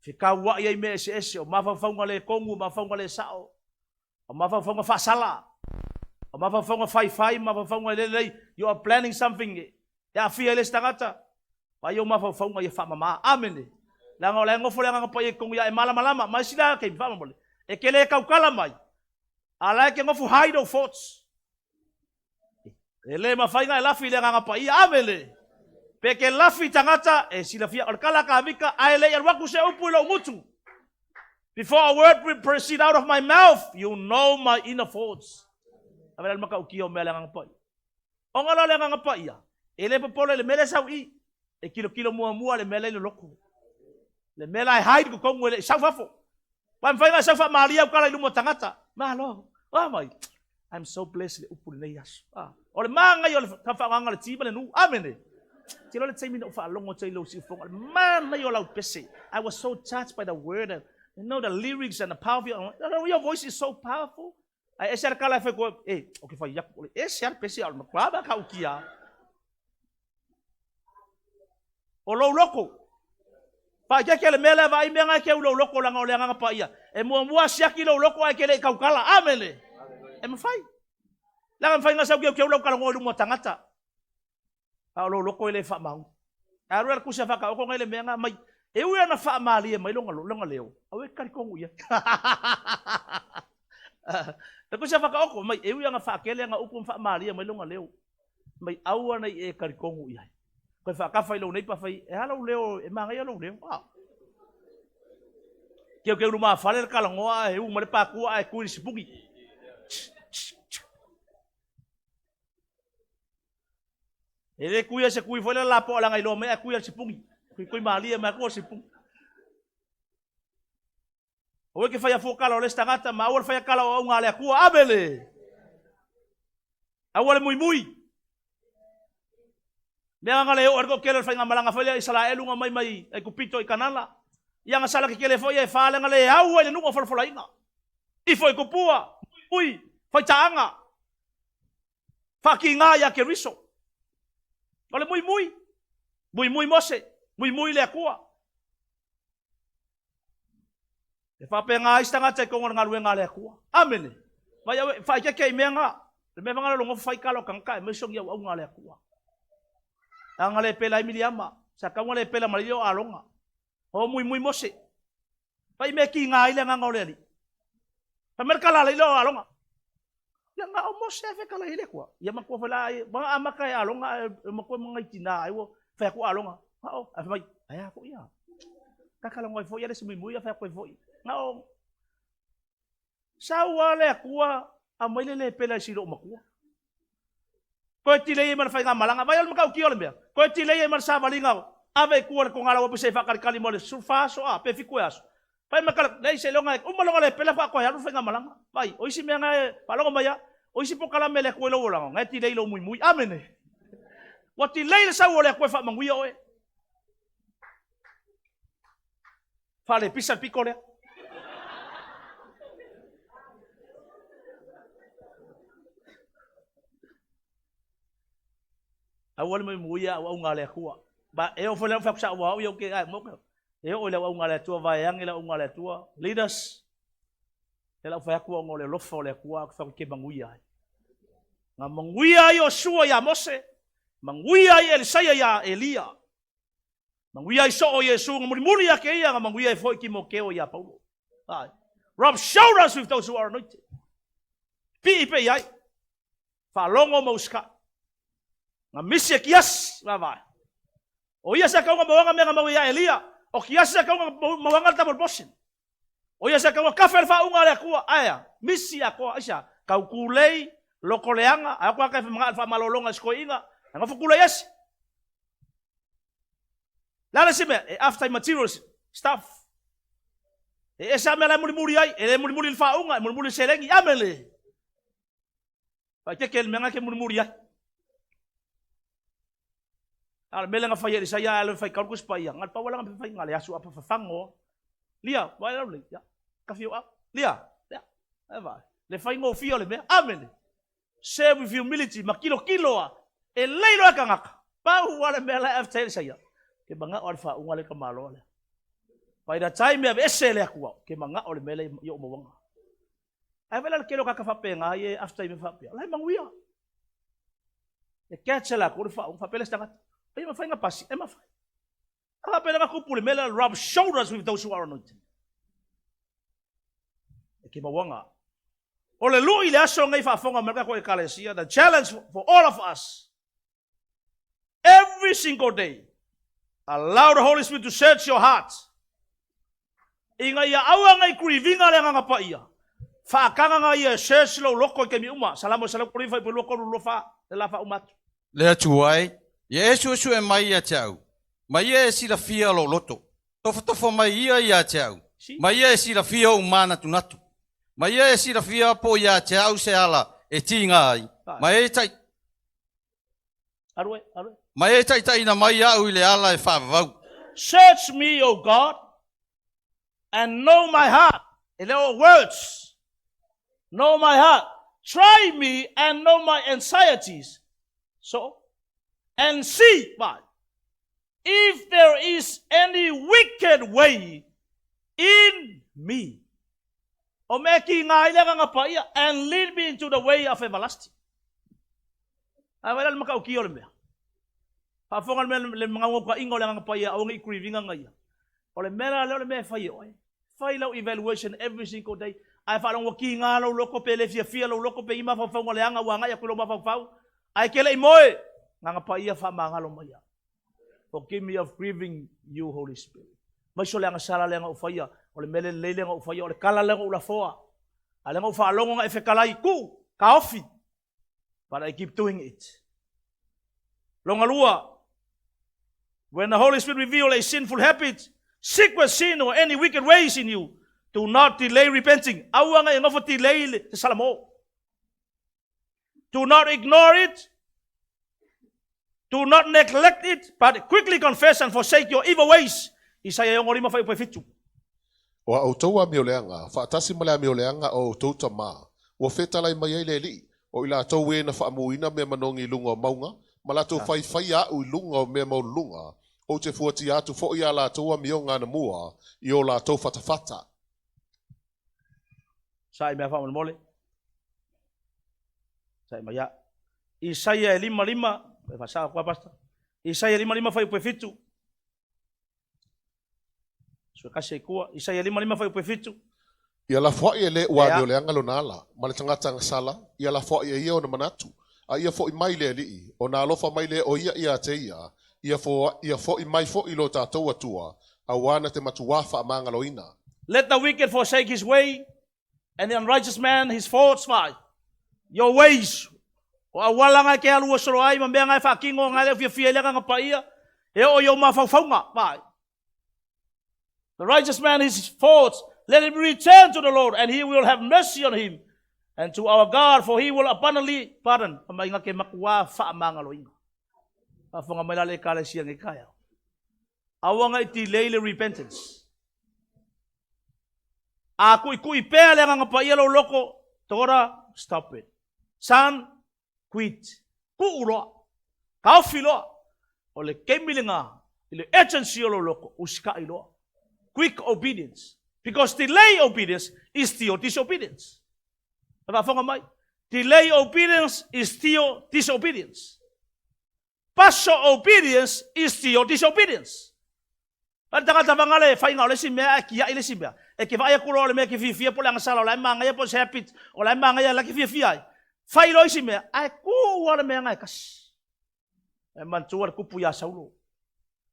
Fekauai ai mea eseese, o mafaufauga le tonu, o mafaufauga le sao, o mafaufauga faasala, o mafaufauga faifai, mafaufauga e le lelei. You are planning something e aafia ai le isi tagata. Vaai ou mafaufauga ia faamama. Amene. Leaga o la e nofo le Agaga Paia i totonu ia e malamalama. Ma isi la taimi, faamolemole, e te le tautala mai, a la e te nofo hide ou thoughts. E le mafai ona e lafi i le Agaga Paia. Amene. Pe ke lafi tagata, e silafia, o le tala a Kavika, ae le i alu atu se upu i lou gutu. Before a word will proceed out of my mouth, you know my inner thoughts. Ave la le matautia o mea le Agaga Paia. Ona la o le Agaga Paia, e le popole i le mea lea e sau i i. E tilotilo muamua le mea la i le loto. Le mea la e hide i totonu e le i sau fafo. Aua e mafai ona e sau faamalie au tala i luma o tagata. Malo. Oh my. I'm so blessed i le upu i lenei aso. Ah. O le manaia o le faaaogaga o le ti ma le nu. Amene. Te iloa le taimi na ou faalogo atu ai i lou siufofoga. O le manaia o lau pese. I was so touched by the word and you know the lyrics and the power of your, your voice is so powerful. Ae ese lava le tala e fai koe, e, o ke fai aku, o le ese lava le pese a o le matua ma ka ukia. O lou loko. Faaeteete le mea lea vaai mea na e keu lou loko leaga o le Agaga Paia. E muamua siaki lou loko ae ke le i tautala. Amene. E mafai. Leaga e mafai ona sau keukeu lau talanoa i luma o tagata. A o lou loko e le faamaoni. Ae alu la le tusi a faataoto nai le mea na mai. E ui ana faamalie mai lona leo, aua e te talitonu i ai. Le tusi a faataoto mai, e ui ana faatele ana upu ma faamalie mai lona leo, mai aua ne i e talitonu i ai. Toe faatafa i lou neighbour fai, e a lou leo, e manaia lou leo. Ah. Keukeu lumafale le talanoa ae u mai le patua ae tu i le sipuni. E le kui ai se kui foi lea lapoa leaga iloa mai ae kui ai le sipuni. Kui kui malie mai aku o sipuni. Aua ke fai afua kala o le isi tagata, ma aua le fai kala o auga a le Atua. Amene! Aua le muimui. Mea nga le o le toatele o le faigamalaga foi lea Isaraelu nga mai mai Aikupito i Kanana. Ia nga sala kekele foi e fa le nga le au ai le nuu o folafolaina. Ifo i kupua, muimui, faitaaga. Faakiga ia Keriso. O le muimui, muimui Mose, muimui le Atua. E faapena ai se tagata i totonu o le galuega a le Atua. Amene. Vai au e faaeteete i mea na. Le mea fanga le logofa fai tala o tagata aemaise o ni auauna a le Atua. Aga le pela ai Miliama, sa tau le pela ma le o Arona. O muimui Mose. Fai mea kiga ai le agaga o le Alii. Fai mai le kala a le o Arona. Ia na o Mose e fetalai i le Atua. Ia matua foi la ai, ma amata e aloga ae matua ma ngai tina ai ua fai atu aloga. Na o, ae fai mai, ae a foi ia. Takalagoi ai foi ia le isi muimui ia fai atu ai foi. Na o, sau lava le Atua aumai le lepela i si lou matua. Toe tilei ai ma le faigamalaga. Vaai o le matautia o le mea. Toe tilei ai ma le savaliga ave i tua le togalaua pei se i faatalitali mo le 14 aso a, pe 7 ea aso. Fai mai tala, leai seiloga e uma lona lepela faatoa e alu le faigamalaga. Vaai, o isi mea na e faalogo mai a, o isi polokalame a le Atua i lou olaga, na e tilei lou muimui. Amene. Ua tilei le sau o le Atua e faamanuia oe. Faalepisa le pito lea. Aua le muimuia auauna a le Atua. Ma e oo foi la fai atu sa au ia ke ai mo e oo i le auauna a le Atua vaeane le auauna a le Atua. Leaders, e lau fai atu ona o le alofa o le Atua ou te fai atu e te manuia ai. Na manuia ai Iosua ia Mose, manuia ai Elisaia ia Elia. Manuia ai soo Iesu na mulimuli ake ia, na manuia ai foi Timoteo ia Paulo. Ai. Rub shoulders with those who are anointed. Pii pe i ai. Faalogo ma usikai. Na misi e kiasi, vaavaai. O ia se kauga mauaga mea na mau ia Elia. O kiasi se kauga mauaga le double portion. O ia se kauga kafe le faauga a le Atua. Aea, misi atoa, aisea? Taukulei, loko leaga, ae o tagata e manao i le faamalologa i si toeaina, ae nofo tulei ese. Le a le isi mea? E after materials stuff. E ese lava mea la e mulimuli ai, e le mulimuli i le faauga, e mulimuli i le seleni. Amene! Faaeteete i le mea lena e te mulimuli ai. A o le mea lea na fai e Elisaia ae alu e faitau le Tusi Paia, na o le pau lava lana mea fai, na o le asu apa fafago lava. Lia, vaai lau lei, ia, kafi ou au. Lia, ia, e vaai, le faigofie o le mea. Amene. Serve with humility, ma tilotilo lava, e lelei loa e tagata. Pau lava le mea la e ave ai Elisaia, ke manao lava le faauga lea i tamaloa lea. By the time e aveese e le Atua, ke manao le mea lea i ou mauaga. Ae vaai la le tele o tagata faapena ia e after i mea faapea, o la e manuia. E catch e latou le faauga, faapea le isi tagata, e mafai ona pasi, e mafai. A faapea na tupu le mea lea, rub shoulders with those who are anointed. E ke mauaga. O le lui le aso nei faafofoga mai le tatou Ekalesia, the challenge for all of us, Every single day, allow the Holy Spirit to search your heart. Ina ia aua nei grieving-a le Agaga Paia, faatagaga ia e search lou loto i taimi uma. Salamo 139 fuaiupu 2, 3, 2, 4, le la faauma atu. Le Atua e, ia e suesue mai ia te au, ma ia e silafia lou loto. Tofotofo mai ia ia te au, ma ia e silafia ou manatunatu. Ma ia e silafia po o ia te au se ala e tiga ai, ma e Alu e, alu e. Ma e taitaiina mai au i le ala e faavavau. Search me, O God, and know my heart. E le o words. Know my heart. Try me and know my anxieties. So, and see, vai, if there is any wicked way in me. O mea ki ngā ai le agaga paia, and lead me into the way of everlasting. Ae vaai la le matautia o le mea. Faafofoga le mea le magaugaukainga o le Agaga Paia aua ne i grieving aga ia. O le mea la lea o le mea e fai e oe. Fai lau evaluation every single day. Ae faalogo ua kiga lou loto pe le fiafia lou loto pe i mafaufauga leaga ua agai atu i lou mafaufau. Ae e te le i moe, Agaga Paia faamagalo mai au. Forgive me of grieving you Holy Spirit. Mai so le agasala lea na ou faia, o le mea le lelei lea na ou faia, o le tala lea na ou lafoa. A lea na ou faalogo na e fetalai, tuu, taofi. But I keep doing it. Longa lua, when the Holy Spirit reveal a sinful habit, secret sin or any wicked ways in you, do not delay repenting. Aua ngai nofo delay le te salamo. Do not ignore it. Do not neglect it, but quickly confess and forsake your evil ways. Isaia e 65 fuaiupu e 7. O a outou amioleaga, faatasi ma le amioleaga o outou tamā, ua fetalai mai ai le Alii, o i latou e na faamuina mea manogi i luga o mauga, ma latou faifaia aʻu i luga o mea maualuluga, ou te fuatia atu foi a latou amioga anamua i o latou fatafata. Sa'i mea faamolemole. Sa'i mai a. Isaia e 5 5, e faasao atu lava Pastor. Isaia 5 5 fuaiupu e 7. Sue kasi ai tua. Isaia 5 5 fuaiupu e 7. Ia lafoai e le ua amioleaga lona ala, ma le tagata agasala, ia lafoai e ia ona manatu, a ia foʻi mai le Alii, ona alofa mai lea o ia ia te ia, ia ia foʻi mai foʻi lo tatou Atua, auā na te matuā faamagaloina. Let the wicked forsake his way, and the unrighteous man his thoughts. Vai. Your ways. O auala nga e ke alu ua solo ai ma mea nga e faatino nga e le o fiafia ai le Agaga Paia, e oo i ou mafaufauga. Vai. The righteous man his thoughts, let him return to the Lord, and he will have mercy on him, and to our God, for he will abundantly pardon. Fai mai na te matuā faamagaloina. Faafofoga mai la le Ekalesia nei taeao. Aua ne i delay le repentance. A tuitui pea le Agaga Paia lou loto, daughter, stop it. Son, quit. Tuu loa. Taofi loa. O le taimi lena, i le urgency o lou loto, usitai loa. Quick obedience. Because delay obedience is still disobedience. E faafofoga mai. Delay obedience is still disobedience. Partial obedience is still disobedience. A le tagata vagale e faiga o le isi mea ae tiai le isi mea. E te vaai atu loa o le mea e te fiafia po o le agasala o la e manaia po o se habit o la e manaia la e te fiafia ai. Fai loa isi mea ae tu lava le mea na e tasi. E manatua le tupu ia Saulo.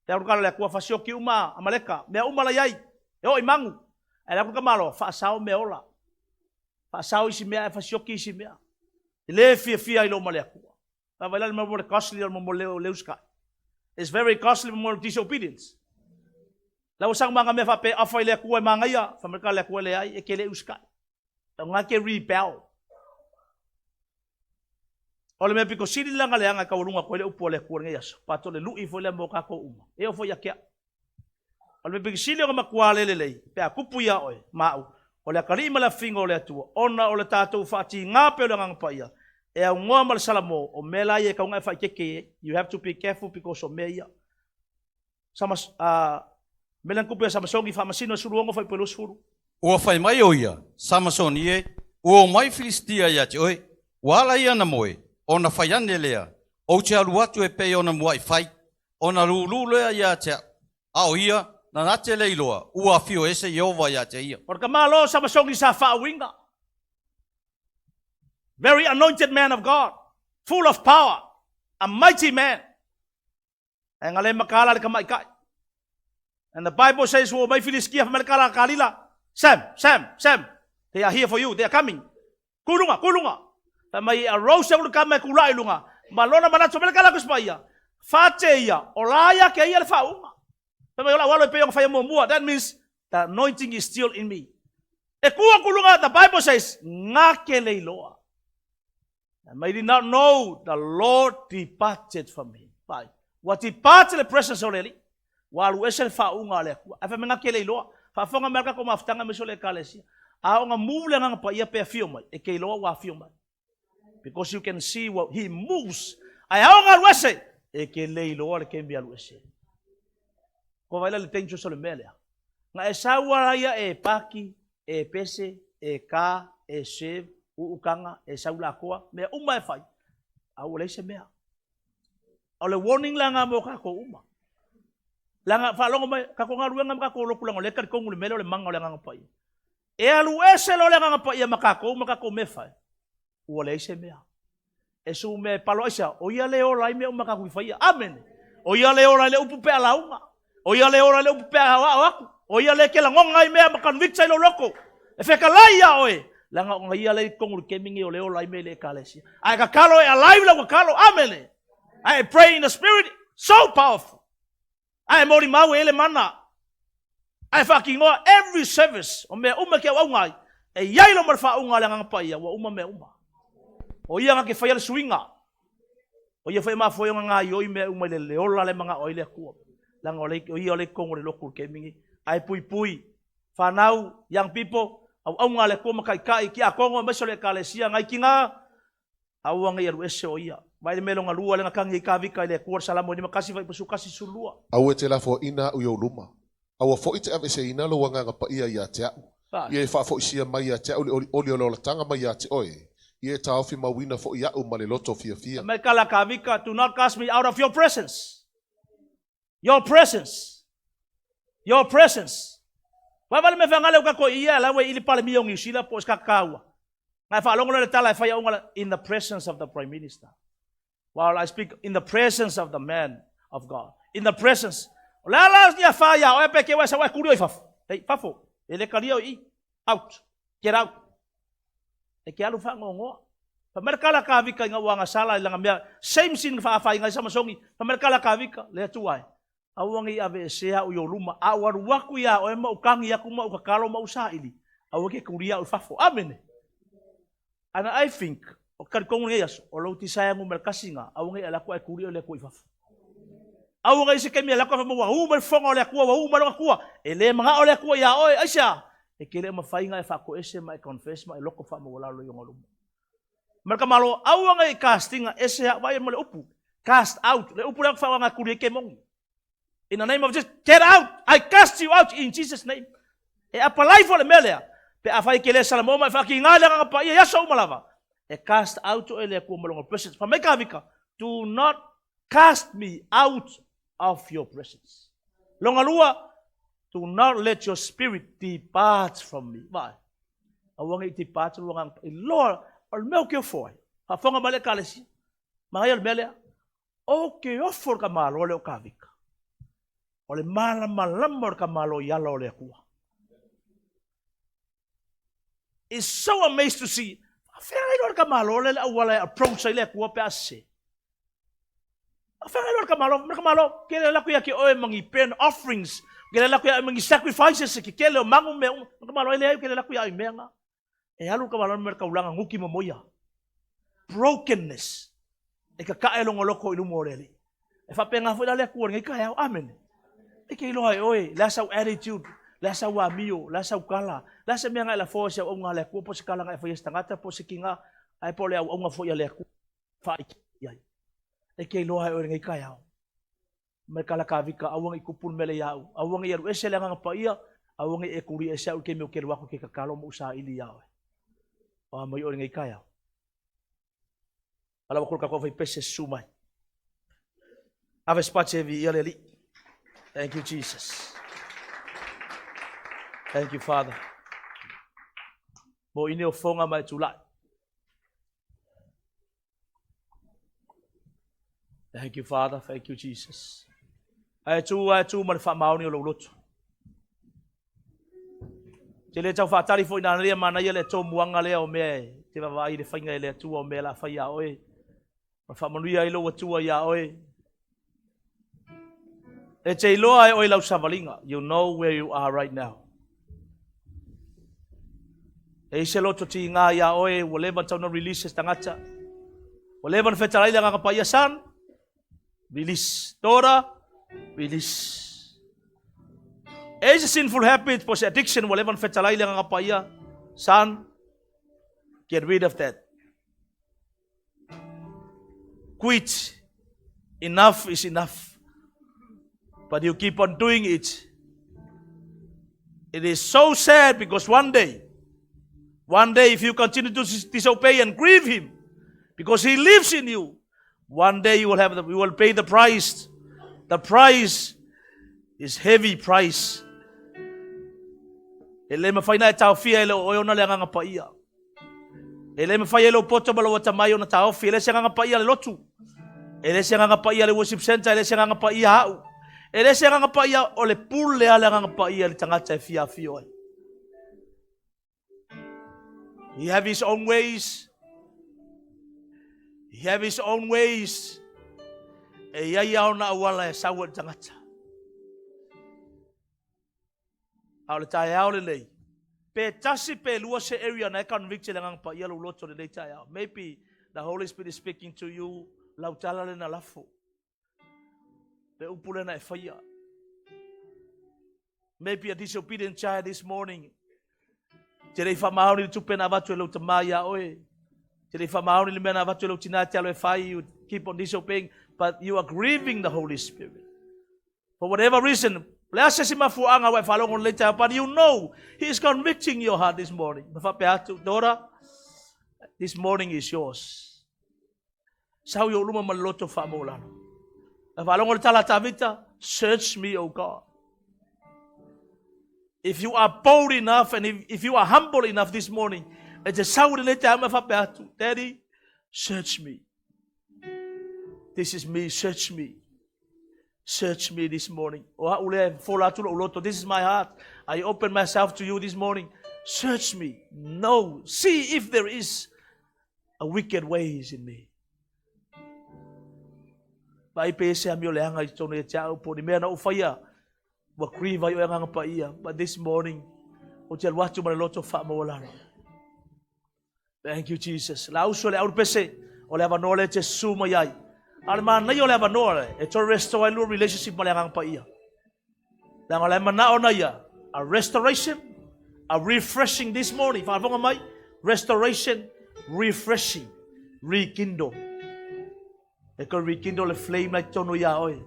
E alu kala le Atua fasioki uma Amaleka, mea uma la i ai, e oo i magu. Ae le atu le tamaloa, faasao mea ola. Faasao isi mea ae fasioki isi mea. E le fiafia ai loa ma le Atua. Vaavaai la le mea mo le costly o le mo le usitai. It's very costly mo le disobedience. La ua sau ma mea faapea afa i le Atua e magaia, fai mai ka le Atua e leai, e ke le usitai. O ngā ke rebel. O le mea pito sili langa leaga e taualuga atu ai le upu a le Atua i lenei aso, pato le lui foi lea mo tatou uma. E oo foi ia te au. O le mea pito sili ona matua le lelei, pe a tupu ia oe, ma au, o le atalii ma le afiga o le Atua, ona o le tatou faatigā pea o le Agaga Paia, e aunoa ma le Salamo, o mea la ia e tatau ona e faaeteete i ai. You have to be careful because o mea ia. Sama, uh, mea lea na tupu ia Samasoni, faamasino e 16 fuaiupu e 20. Ua fai mai ʻo ia, Samasoni e, ua omai Filistia iā te oe, ua ala ia na moe, ona fai ane lea, Ou te alu atu e pei ona muaʻi fai, ona lūlū lea iā te aʻu. A ʻo ia, na nate le iloa, ua afio ese Ieova iā te ia. O le tamaloa o Samasoni sa faauiga. Very anointed man of God, full of power, a mighty man. Ae na le mataala le tamaitai. And the Bible says, ua omai Filistia, fai mai le tala a Kalila, Sam, Sam, Sam, they are here for you, they are coming. Ku i luga, ku i luga. Fai mai, arose ulu kama e kulaʻi i luga. Ma lona manatu, fai mai le tala a Kusi Paia, Fate ia, o la ia ke ia le faauuga. Fai mai, o lau alo e pei ona faia muamua. That means, the anointing is still in me. E ku aku i luga, the Bible says, ngake le iloa. And may did not know the Lord departed from him. Vai. Ua depart le presence o le Alii. Ua alu ese le faauuga a le Atua. Ae fai mai gake le iloa. Faafofoga mai le tatou mafutaga aemaise o le Ekalesia. A oo ina move le Agaga Paia pe afio mai, e te iloa ua afio mai. Because you can see what he moves. Ae a oo ina alu ese, e te le iloa le taimi e alu ese ai. Kua vaai la le dangerous o le mea lea. Na e sau a ia e paki, e pese, e ka, e serve, uukaga, e sau lakoa, mea uma e fai, a ua leai se mea. O le warning la lena mo tatou uma. Leaga, faalogo mai, tatou galuega ma tatou lotu leaga o lea e talitonu i le mea lea o le mana o le Agaga Paia. E alu ese loa le Agaga Paia ma tatou ma tatou mea e fai, ua leai se mea. E sumea e palo aisea? O ia le ola ai mea uma tatou i faia. Amene. O ia le ola ai le upu pe a lauga. O ia le ola ai le upu pe a aoao atu. O ia le ke lagona ai mea ma convict ai lou loto. E fetalai ia oe. Leaga ona ia le i totonu i le taimi nei o le ola ai mea i le Ekalesia. Ae tatalo e alive lau tatalo. Amene. Ae pray in the spirit. So powerful. Ae molimau e i ai le mana. Ae faatinoa every service o mea uma e te auauna ai, e i ai loma le faauuga a le Agaga Paia, ua uma mea uma. O ia na te faia le suiga. O ia foi e mafua ai ona gaioi mea uma i le ola lea e manao ai le Atua. Leaga o, le, o ia o le i totonu o le lotu i le taimi nei. Ae puipui, fanau, young people, auauna a le Atua ma taitai, tiakono aemaise o le Ekalesia, nai tina, Aua ne i alu ese o ia. Vaai le mea lona lua lea na tagi ai Kavika i le Atua, le Salamo e 51 fuaiupu 11 12. Aua e te lafoaina aʻu i ou luma. Aua foʻi te aveeseina lou Agaga Paia ia te aʻu. Ia e faafoisia mai ia te aʻu le olioli o le olataga mai ia te oe. Ia e taofi mauina foʻi aʻu ma le loto fiafia. Fai mai kala Kavika, Do not cast me out of your presence. Your presence. Your presence. Vaai le mea feaga lea ua tatou i ia la ua i le Palemia o Niu Sila po o se taua. Na e faalogo loa i le tala e fai auga in the presence of the Prime Minister. While I speak in the presence of the man of God. In the presence. O le a la ni afa ia oe pe ke ua sau e kuri oi fafo. Hei, fafo. E le kalia o i. Out. Get out. E ke alu whaangongoa. Fa mai le kala Kavika i ngā uanga sala i langa mea. Same sin whaawhai ngai Samasogi. Fa mai le kala Kavika. Le atua e. Aua ne i aveesea au i ou luma, a ou alu aku iā oe ma ou kagi aku ma ou kakalo ma ou saili, aua e ke kūlia au i fafo. Amene. And I think, o ke talitonu i lenei aso, o lou tisaea numera tasi lena, aua ne i alu atu ae kūlia oe e le Atua i fafo. Aua ne i se taimi e alu atu ae fai mai ua ū mai le fofoga o le Atua, ua ū mai lona tua. E le manao le Atua iā oe, aisea? E te le mafai ona e faatoese ma e confess ma e loto faamaualalo i ona luma. Ma le tamaloa, aua ne i cast ina ese au, vaai ma le upu, cast out, le upu lea ou te faaaoga e kuli ai kemoni. In the name of Jesus, get out! I cast you out in Jesus name. E apalai foi le mea lea, pe afai e te le salamo ma e faakiga i le Agaga Paia i aso uma lava, e cast out oe e le Atua ma lona presence. Fai mai Kavika, do not cast me out of your presence. Longa lua, do not let your spirit depart from me. Vaai. Aua ne i depart lou agaga i loa o le mea ou te ofo ai. Faafofoga mai le Ekalesia. Manaia le mea lea. Ou te ofo i le tamaloa lea o Kavika. O le malamalama o le tamaloa i ala o le Atua. It's so amazed to see. Faafeagai loa le tamaloa lea le auala e approach ai le Atua pe a sese. Faafeagai loa le tamaloa, le tamaloa, ke le alu atu ia te oe ma ni burnt offerings, ke le alu atu ia oe ma ni sacrifices e kekele o magu mea uma. Le tamaloa, e leai, ke le alu atu ia oe i mea na. E alu le tamaloa ma le taulaga nuti momoia. Brokenness. E kakae lona loto i luma o le Alii. E faapena foi la le Atua i lenei taeao. Amene. E te iloa e oe, le a sau attitude, le a sau amio, le a sau tala, le a se mea na e lafoa i se auauna a le Atua, po o se tala na e faia e se tagata, po o se kiga, ae po o le auauna foi a le Atua faaitiitia i ai. E te iloa e oe i lenei taeao. Mai kala Kavika, aua ne i tupu le mea lea ia au. Aua ne i alu ese le Agaga Paia, aua ne i e kuli ese au i le taimi ou te alu atu i ke tatalo ma ou saili iā oe. O a mai oe i lenei taeao. A la ua kulu tatou aufaipese susu mai. Ave se pache e viia le Alii. Thank you Jesus. Thank you Father. Mo ine o fonga ma e tulai. Thank you Father, thank you Jesus. Ae tu, ae tu ma le faamaoni o lou loto. Te le tau faatali foi nā lea manaia le tomuaga lea o mea e te vavaai i le faiga e le Atua o mea la fai iā oe. Ma faamanuia ai lou Atua iā oe. E te iloa e oe lau savaliga. You know where you are right now. E i se loto tiga iā oe, ua leva tau na release se tagata. Ua leva na fetalai le Agaga Paia, Son, release. Daughter, release. E i se sinful habit po se addiction ua leva na fetalai le Agaga Paia, Son, get rid of that. Quit. Enough is enough. But you keep on doing it. It is so sad because one day, one day if you continue to disobey and grieve him, because he lives in you, one day you will have the, you will pay the price. The price is heavy price. E le mawhai na e taofia e le oe ona le Agaga Paia. E le mawhai e lou poto ma lou atamai ona taofi. E le se Agaga Paia le lotu. E le se Agaga Paia le worship center. E le se Agaga Paia au. E le se Agaga Paia o le pule a le Agaga Paia i le tagata e fia afio ai. He have his own ways. He have his own ways. E iai a ona auala e sau ai le tagata. A o le taeao lenei, pe tasi pe lua se area na e convict e le Agaga Paia lou loto i lenei taeao. Maybe the Holy Spirit is speaking to you, lau tala lena lafo. Le upu lena e faia. Maybe a disobedient child this morning. Te le i faamaoni le tupe na avatu e lou tamā iā oe. Te le i faamaoni le mea na avatu e lou tinā te alo e fai. You keep on disobeying, but you are grieving the Holy Spirit. For whatever reason, le a se isi mafuaaga ua e faalogo lelei taeao, but you know He is convicting your heart this morning. Ma faapea atu, daughter, this morning is yours. Sau i ou luma ma le loto faamaualalo. Na faalogo le tala a Tavita, search me, O God. If you are bold enough and if you are humble enough this morning, e te sau i lenei taeao ma faapea atu, Daddy, search me. This is me, search me. Search me this morning. O a'u lea e fola atu lo'u loto. This is my heart. I open myself to you this morning. Search me. No. See if there is a wicked ways in me. Vaai pe se amio leaga i totonu ia te au, po o ni mea na ou faia, ua grieve ai oe Agaga Paia. But this morning, ou te alu atu ma le loto faamaualalo. Thank you, Jesus. La uso le aurupese, o le avanoa lea e te susu mai ai. A o le manaia o le avanoa lea, e toe restore ai lua relationship ma le Agaga Paia. Leaga o la e manao na ia, a restoration, a refreshing this morning. Faafofoga mai, restoration, refreshing, rekindle. E toe rekindle le flame la i totonu iā oe.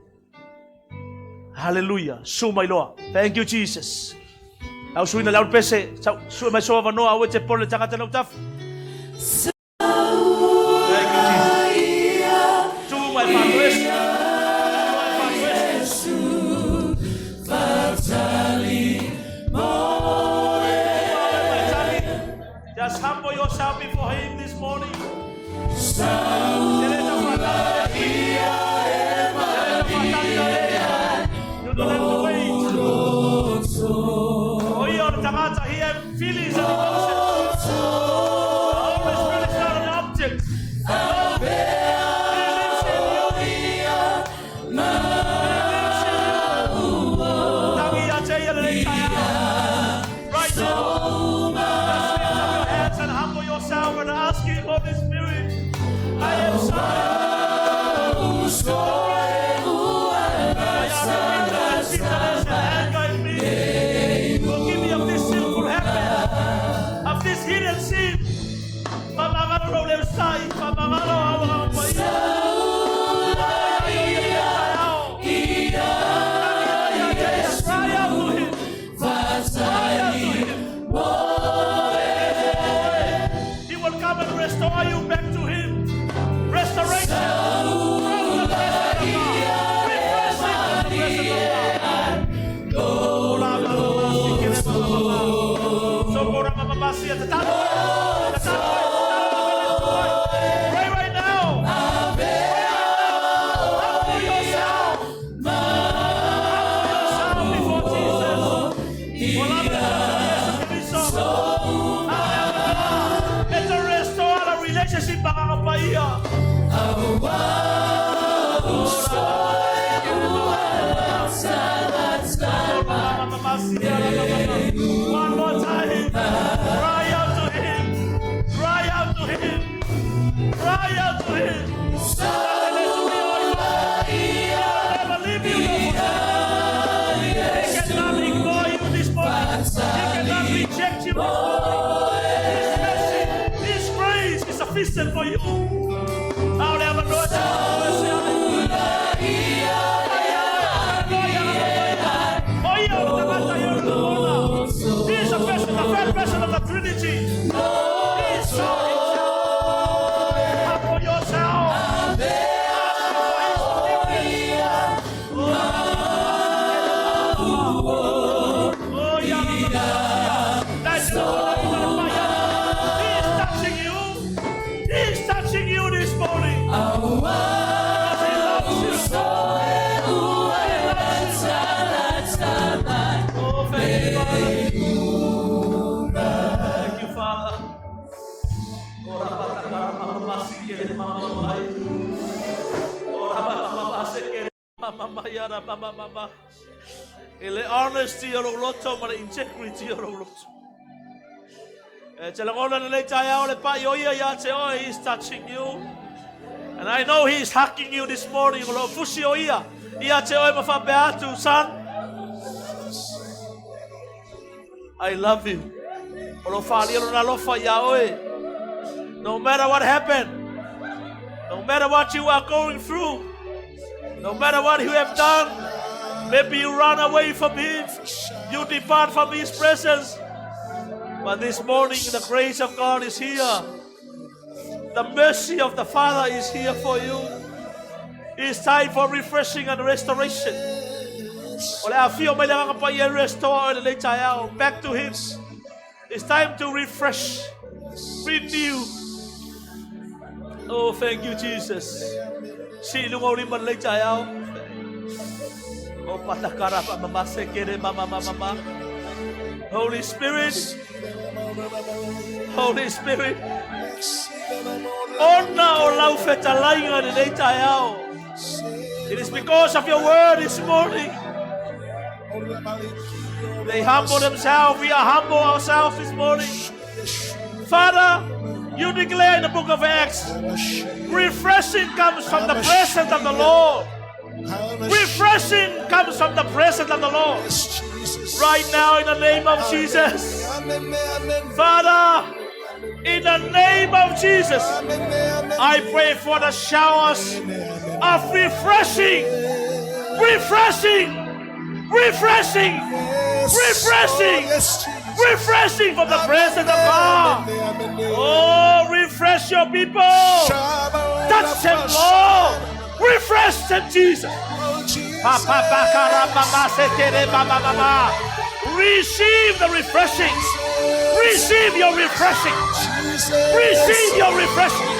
Hallelujah. Su mai loa. Thank you, Jesus. Au suina le aurupese, sau, sue mai sou avanoa, aua e te pole le tagata na utafi. Thank you, Jesus. Tu mai whātuese. Tu mai whātuese. Just humble yourself before him this morning. You don't have to wait. O ia o le tagata, he have feelings and emotions. The Holy Spirit is not an object. No. He lives in you. He lives in you. Tangi ia te ia lenei taeao. Right now. Just lift up your hands and humble yourself and ask him, Holy Spirit, I am sorry. I repent of the bitterness and anger in me. Forgive me of this sinful habit, of this hidden sin. Faamagalo lou le usai, faamagalo au Agaga Paia. Cry out to him. Cry out to him. He will come and restore you back to him. Restoration from the presence of God. Refreshing from the presence of God. Ola ba ba ba si ke le ba ba ba ba. Sokora ba ba ba si e tatalo e. Tatalo e. Tatalo e. Pray right now. Pray right now. Humble yourself. Humble yourself before Jesus. Ola ba ba ba Yesu Kristo. E to restore the relationship Agaga Paia. One more time. Cry out to him. Cry out to him. Cry out to him. He will never leave you nor forsake you. He cannot ignore you this morning. He cannot reject you this morning. His mercy, His grace is sufficient for you. Ao le avanoa te whakapau O ia o le tagata ia o le lagona. He is a person, the third person of the Trinity. He is God himself. Humble yourself. Ask him for his forgiveness. Oh, yeah, He is touching you. He is touching you this morning. Because he loves you. He loves you. Oh, thank you, Father. Thank you, Father. Oh, rabatakaramamasikelemamamai. Oh, I le honesty o lou loto ma le integrity o lou loto. E te lagona lenei taeao le pai o ia ia te oe, he is touching you. And I know he is hugging you this morning. O lo o fusi o ia ia te oe ma faapea atu, son. I love you. O lo o faaalia lona alofa iā oe. No matter what happened, no matter what you are going through, no matter what you have done, maybe you run away from him, you depart from his presence. But this morning, the grace of God is here. The mercy of the Father is here for you. It's time for refreshing and restoration. O le a afio mai le Agaga Paia e restore oe i lenei taeao. Back to Him. It's time to refresh, renew. Oh, thank you, Jesus. Sii i luga ou lima i lenei taeao. Oh, patakara pa mama sekere mama mama mama. Holy Spirit, Holy Spirit, ona o lau fetalaiga i lenei taeao. It is because of your word this morning. They humble themselves. We are humble ourselves this morning. Father, you declare in the book of Acts, refreshing comes from the presence of the Lord. Refreshing comes from the presence of the Lord. Right now, in the name of Jesus. Father, in the name of Jesus, I pray for the showers of refreshing, refreshing, refreshing, refreshing, refreshing from the presence of God. Oh, refresh your people. Touch them, Lord. Refresh them, Jesus. Pa, pa, pa, ka, ra, pa, ma, se, te, re, ba, ba, ba, ba. Receive the refreshing. Receive your refreshing. Receive your refreshing.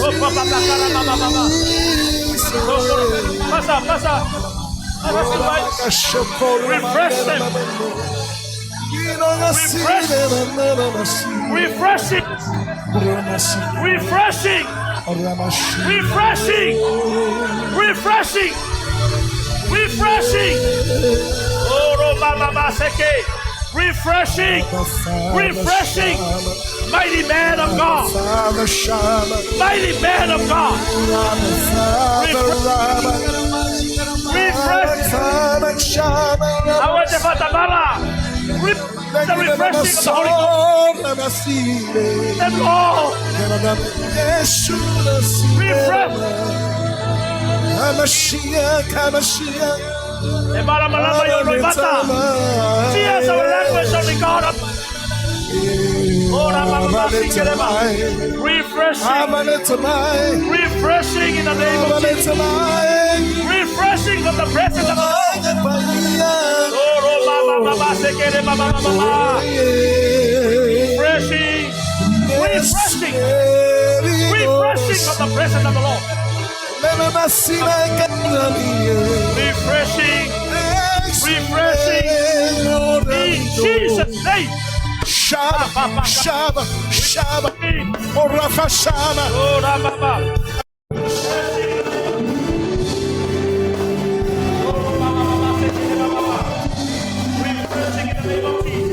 Oh, pa, pa, pa, ka, ra, ba, ba, ba, ba. Oh, oh, Pasa, pasa. Pasa, Refresh them. Refresh. Refreshing. Refreshing. Refreshing. Refreshing. Refreshing. Oh, ro, ba, ba, ba, se, ke. Refreshing. Refreshing. Mighty man of God. Mighty man of God. Refresh. Awa te whatamara. The refreshing of the Holy Ghost. And Lord, refresh. E maramarama i o roimata. Tears of language only God. Ora ba ba ba si ke re ba. Refreshing. Refreshing in the name of Jesus. Refreshing from the presence of the Lord. Oh, ro ba ba ba ba se ke re ba ba ba ba ba. Refreshing. Refreshing. Refreshing from the presence of the Lord. Refreshing. Refreshing. In Jesus' name. Shaba, shaba, shaba, Orafa shaba. Oh, ra ba ba. Refreshing. Oh, ro ba ba ba ba se ke re ba ba ba. Refreshing in the name of Jesus.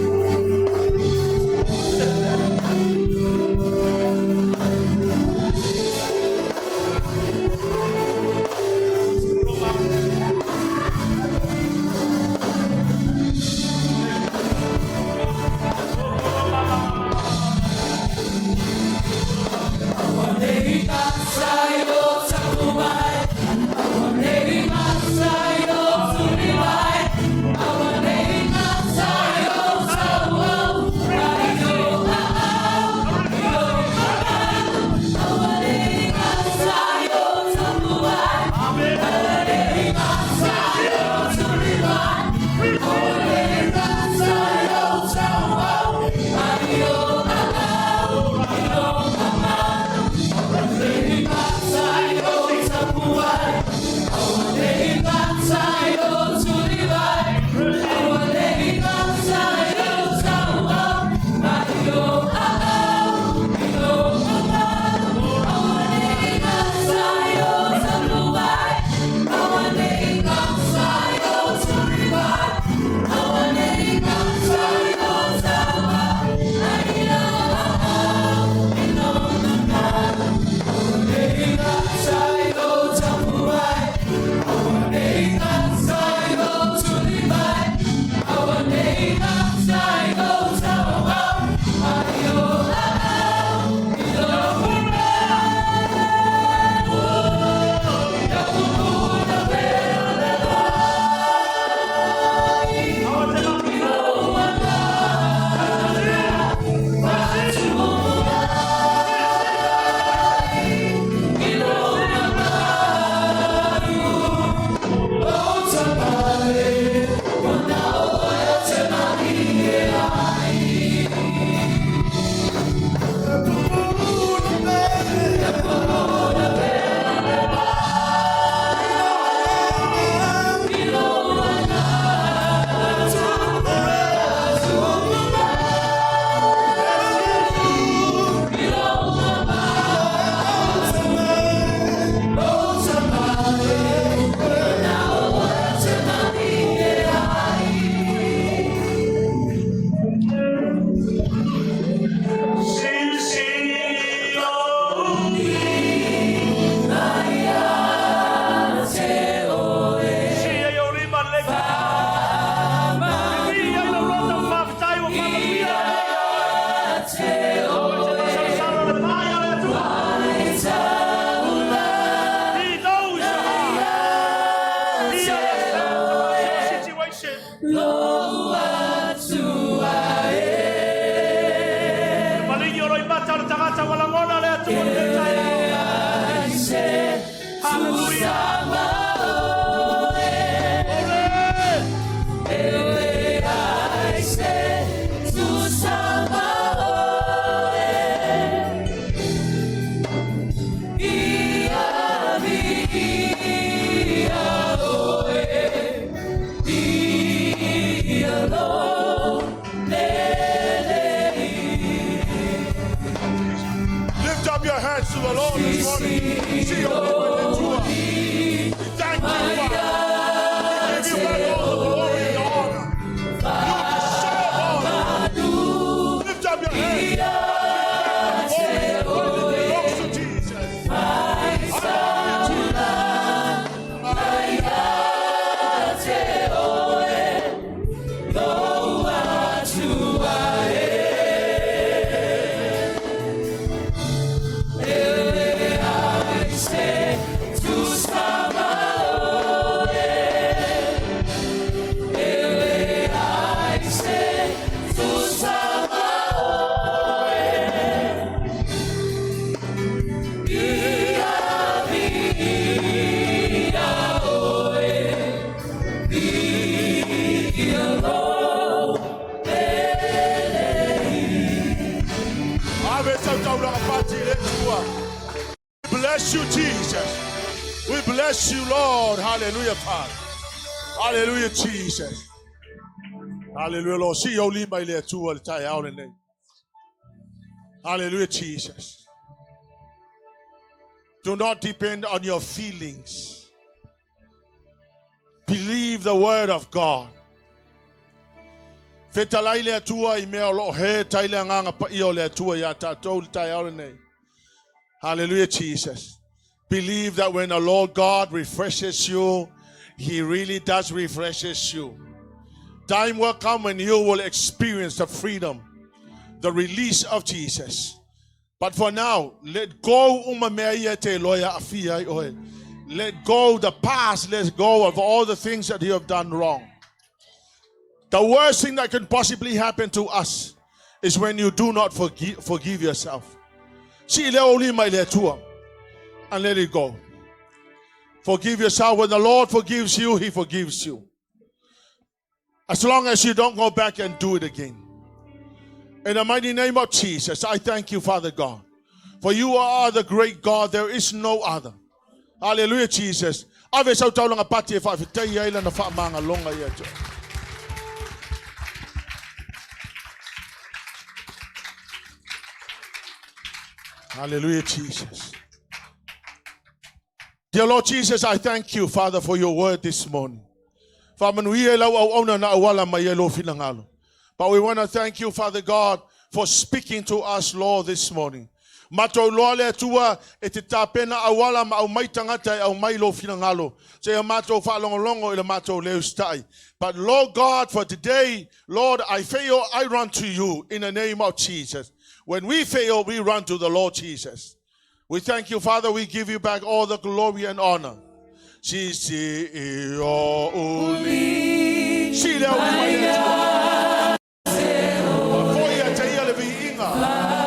Se maligi o loimata o le tagata ua lagona le Atua i lenei taeao. Hallelujah. Lift up your hands to the Lord this morning. See your name We thank you, Father. We give you back all the glory and honor. You deserve all. Lift up your hands. Give back the glory that belongs to Jesus. Hallelujah, Jesus. Ave sau taulaga pati i le Atua. We bless you, Jesus. We bless you, Lord. Hallelujah, Father. Hallelujah, Jesus. Hallelujah, Lord. See your lima i le Atua le taeao lenei. Hallelujah, Jesus. Do not depend on your feelings. Believe the word of God. Fetalai le Atua i mea o loo he tai le agaga paia o le Atua iā tatou le taeao lenei. Hallelujah, Jesus. Believe that when the Lord God refreshes you, He really does refreshes you. Time will come when you will experience the freedom, the release of Jesus. But for now, let go uma mea ia te loia afia ai oe. Let go the past. Let go of all the things that you have done wrong. The worst thing that can possibly happen to us is when you do not forgive yourself. See le oli mai le Atua and let it go. Forgive yourself. When the Lord forgives you, He forgives you. As long as you don't go back and do it again. In the mighty name of Jesus, I thank you, Father God. For you are the great God, there is no other. Hallelujah, Jesus. Ave sau taulaga pati e faafetai ai lana faamagaloga ia te oe. Hallelujah, Jesus. Dear Lord Jesus, I thank you, Father, for your word this morning. Faamanuia i lau auauna na auala mai ai lou finagalo. But we want to thank you, Father God, for speaking to us, Lord, this morning. Matou loa le Atua e te tapena auala ma aumai tagata e aumai lou finagalo. Seia matou faalogologo i le matou le usitai. But Lord God, for today, Lord, I fail, I run to you in the name of Jesus. When we fail, we run to the Lord Jesus. We thank you, Father. We give you back all the glory and honor. Si si i o uli. Si le uli mai le Atua. Ua foi ia te ia le viiga.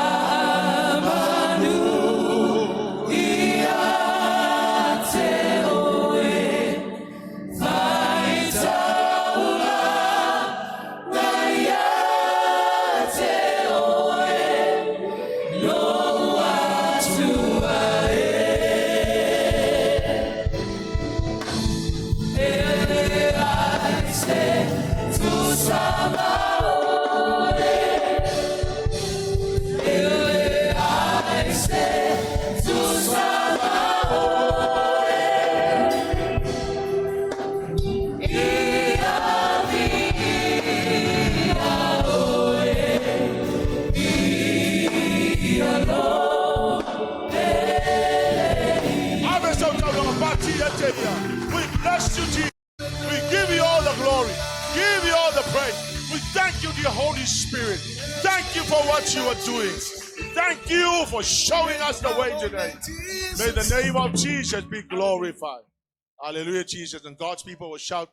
Ave sau taulaga pati ia te ia. We bless you, Jesus. We give you all the glory. Give you all the praise. We thank you, dear Holy Spirit. Thank you for what you are doing. Thank you for showing us the way today. May the name of Jesus be glorified. Hallelujah, Jesus. And God's people will shout.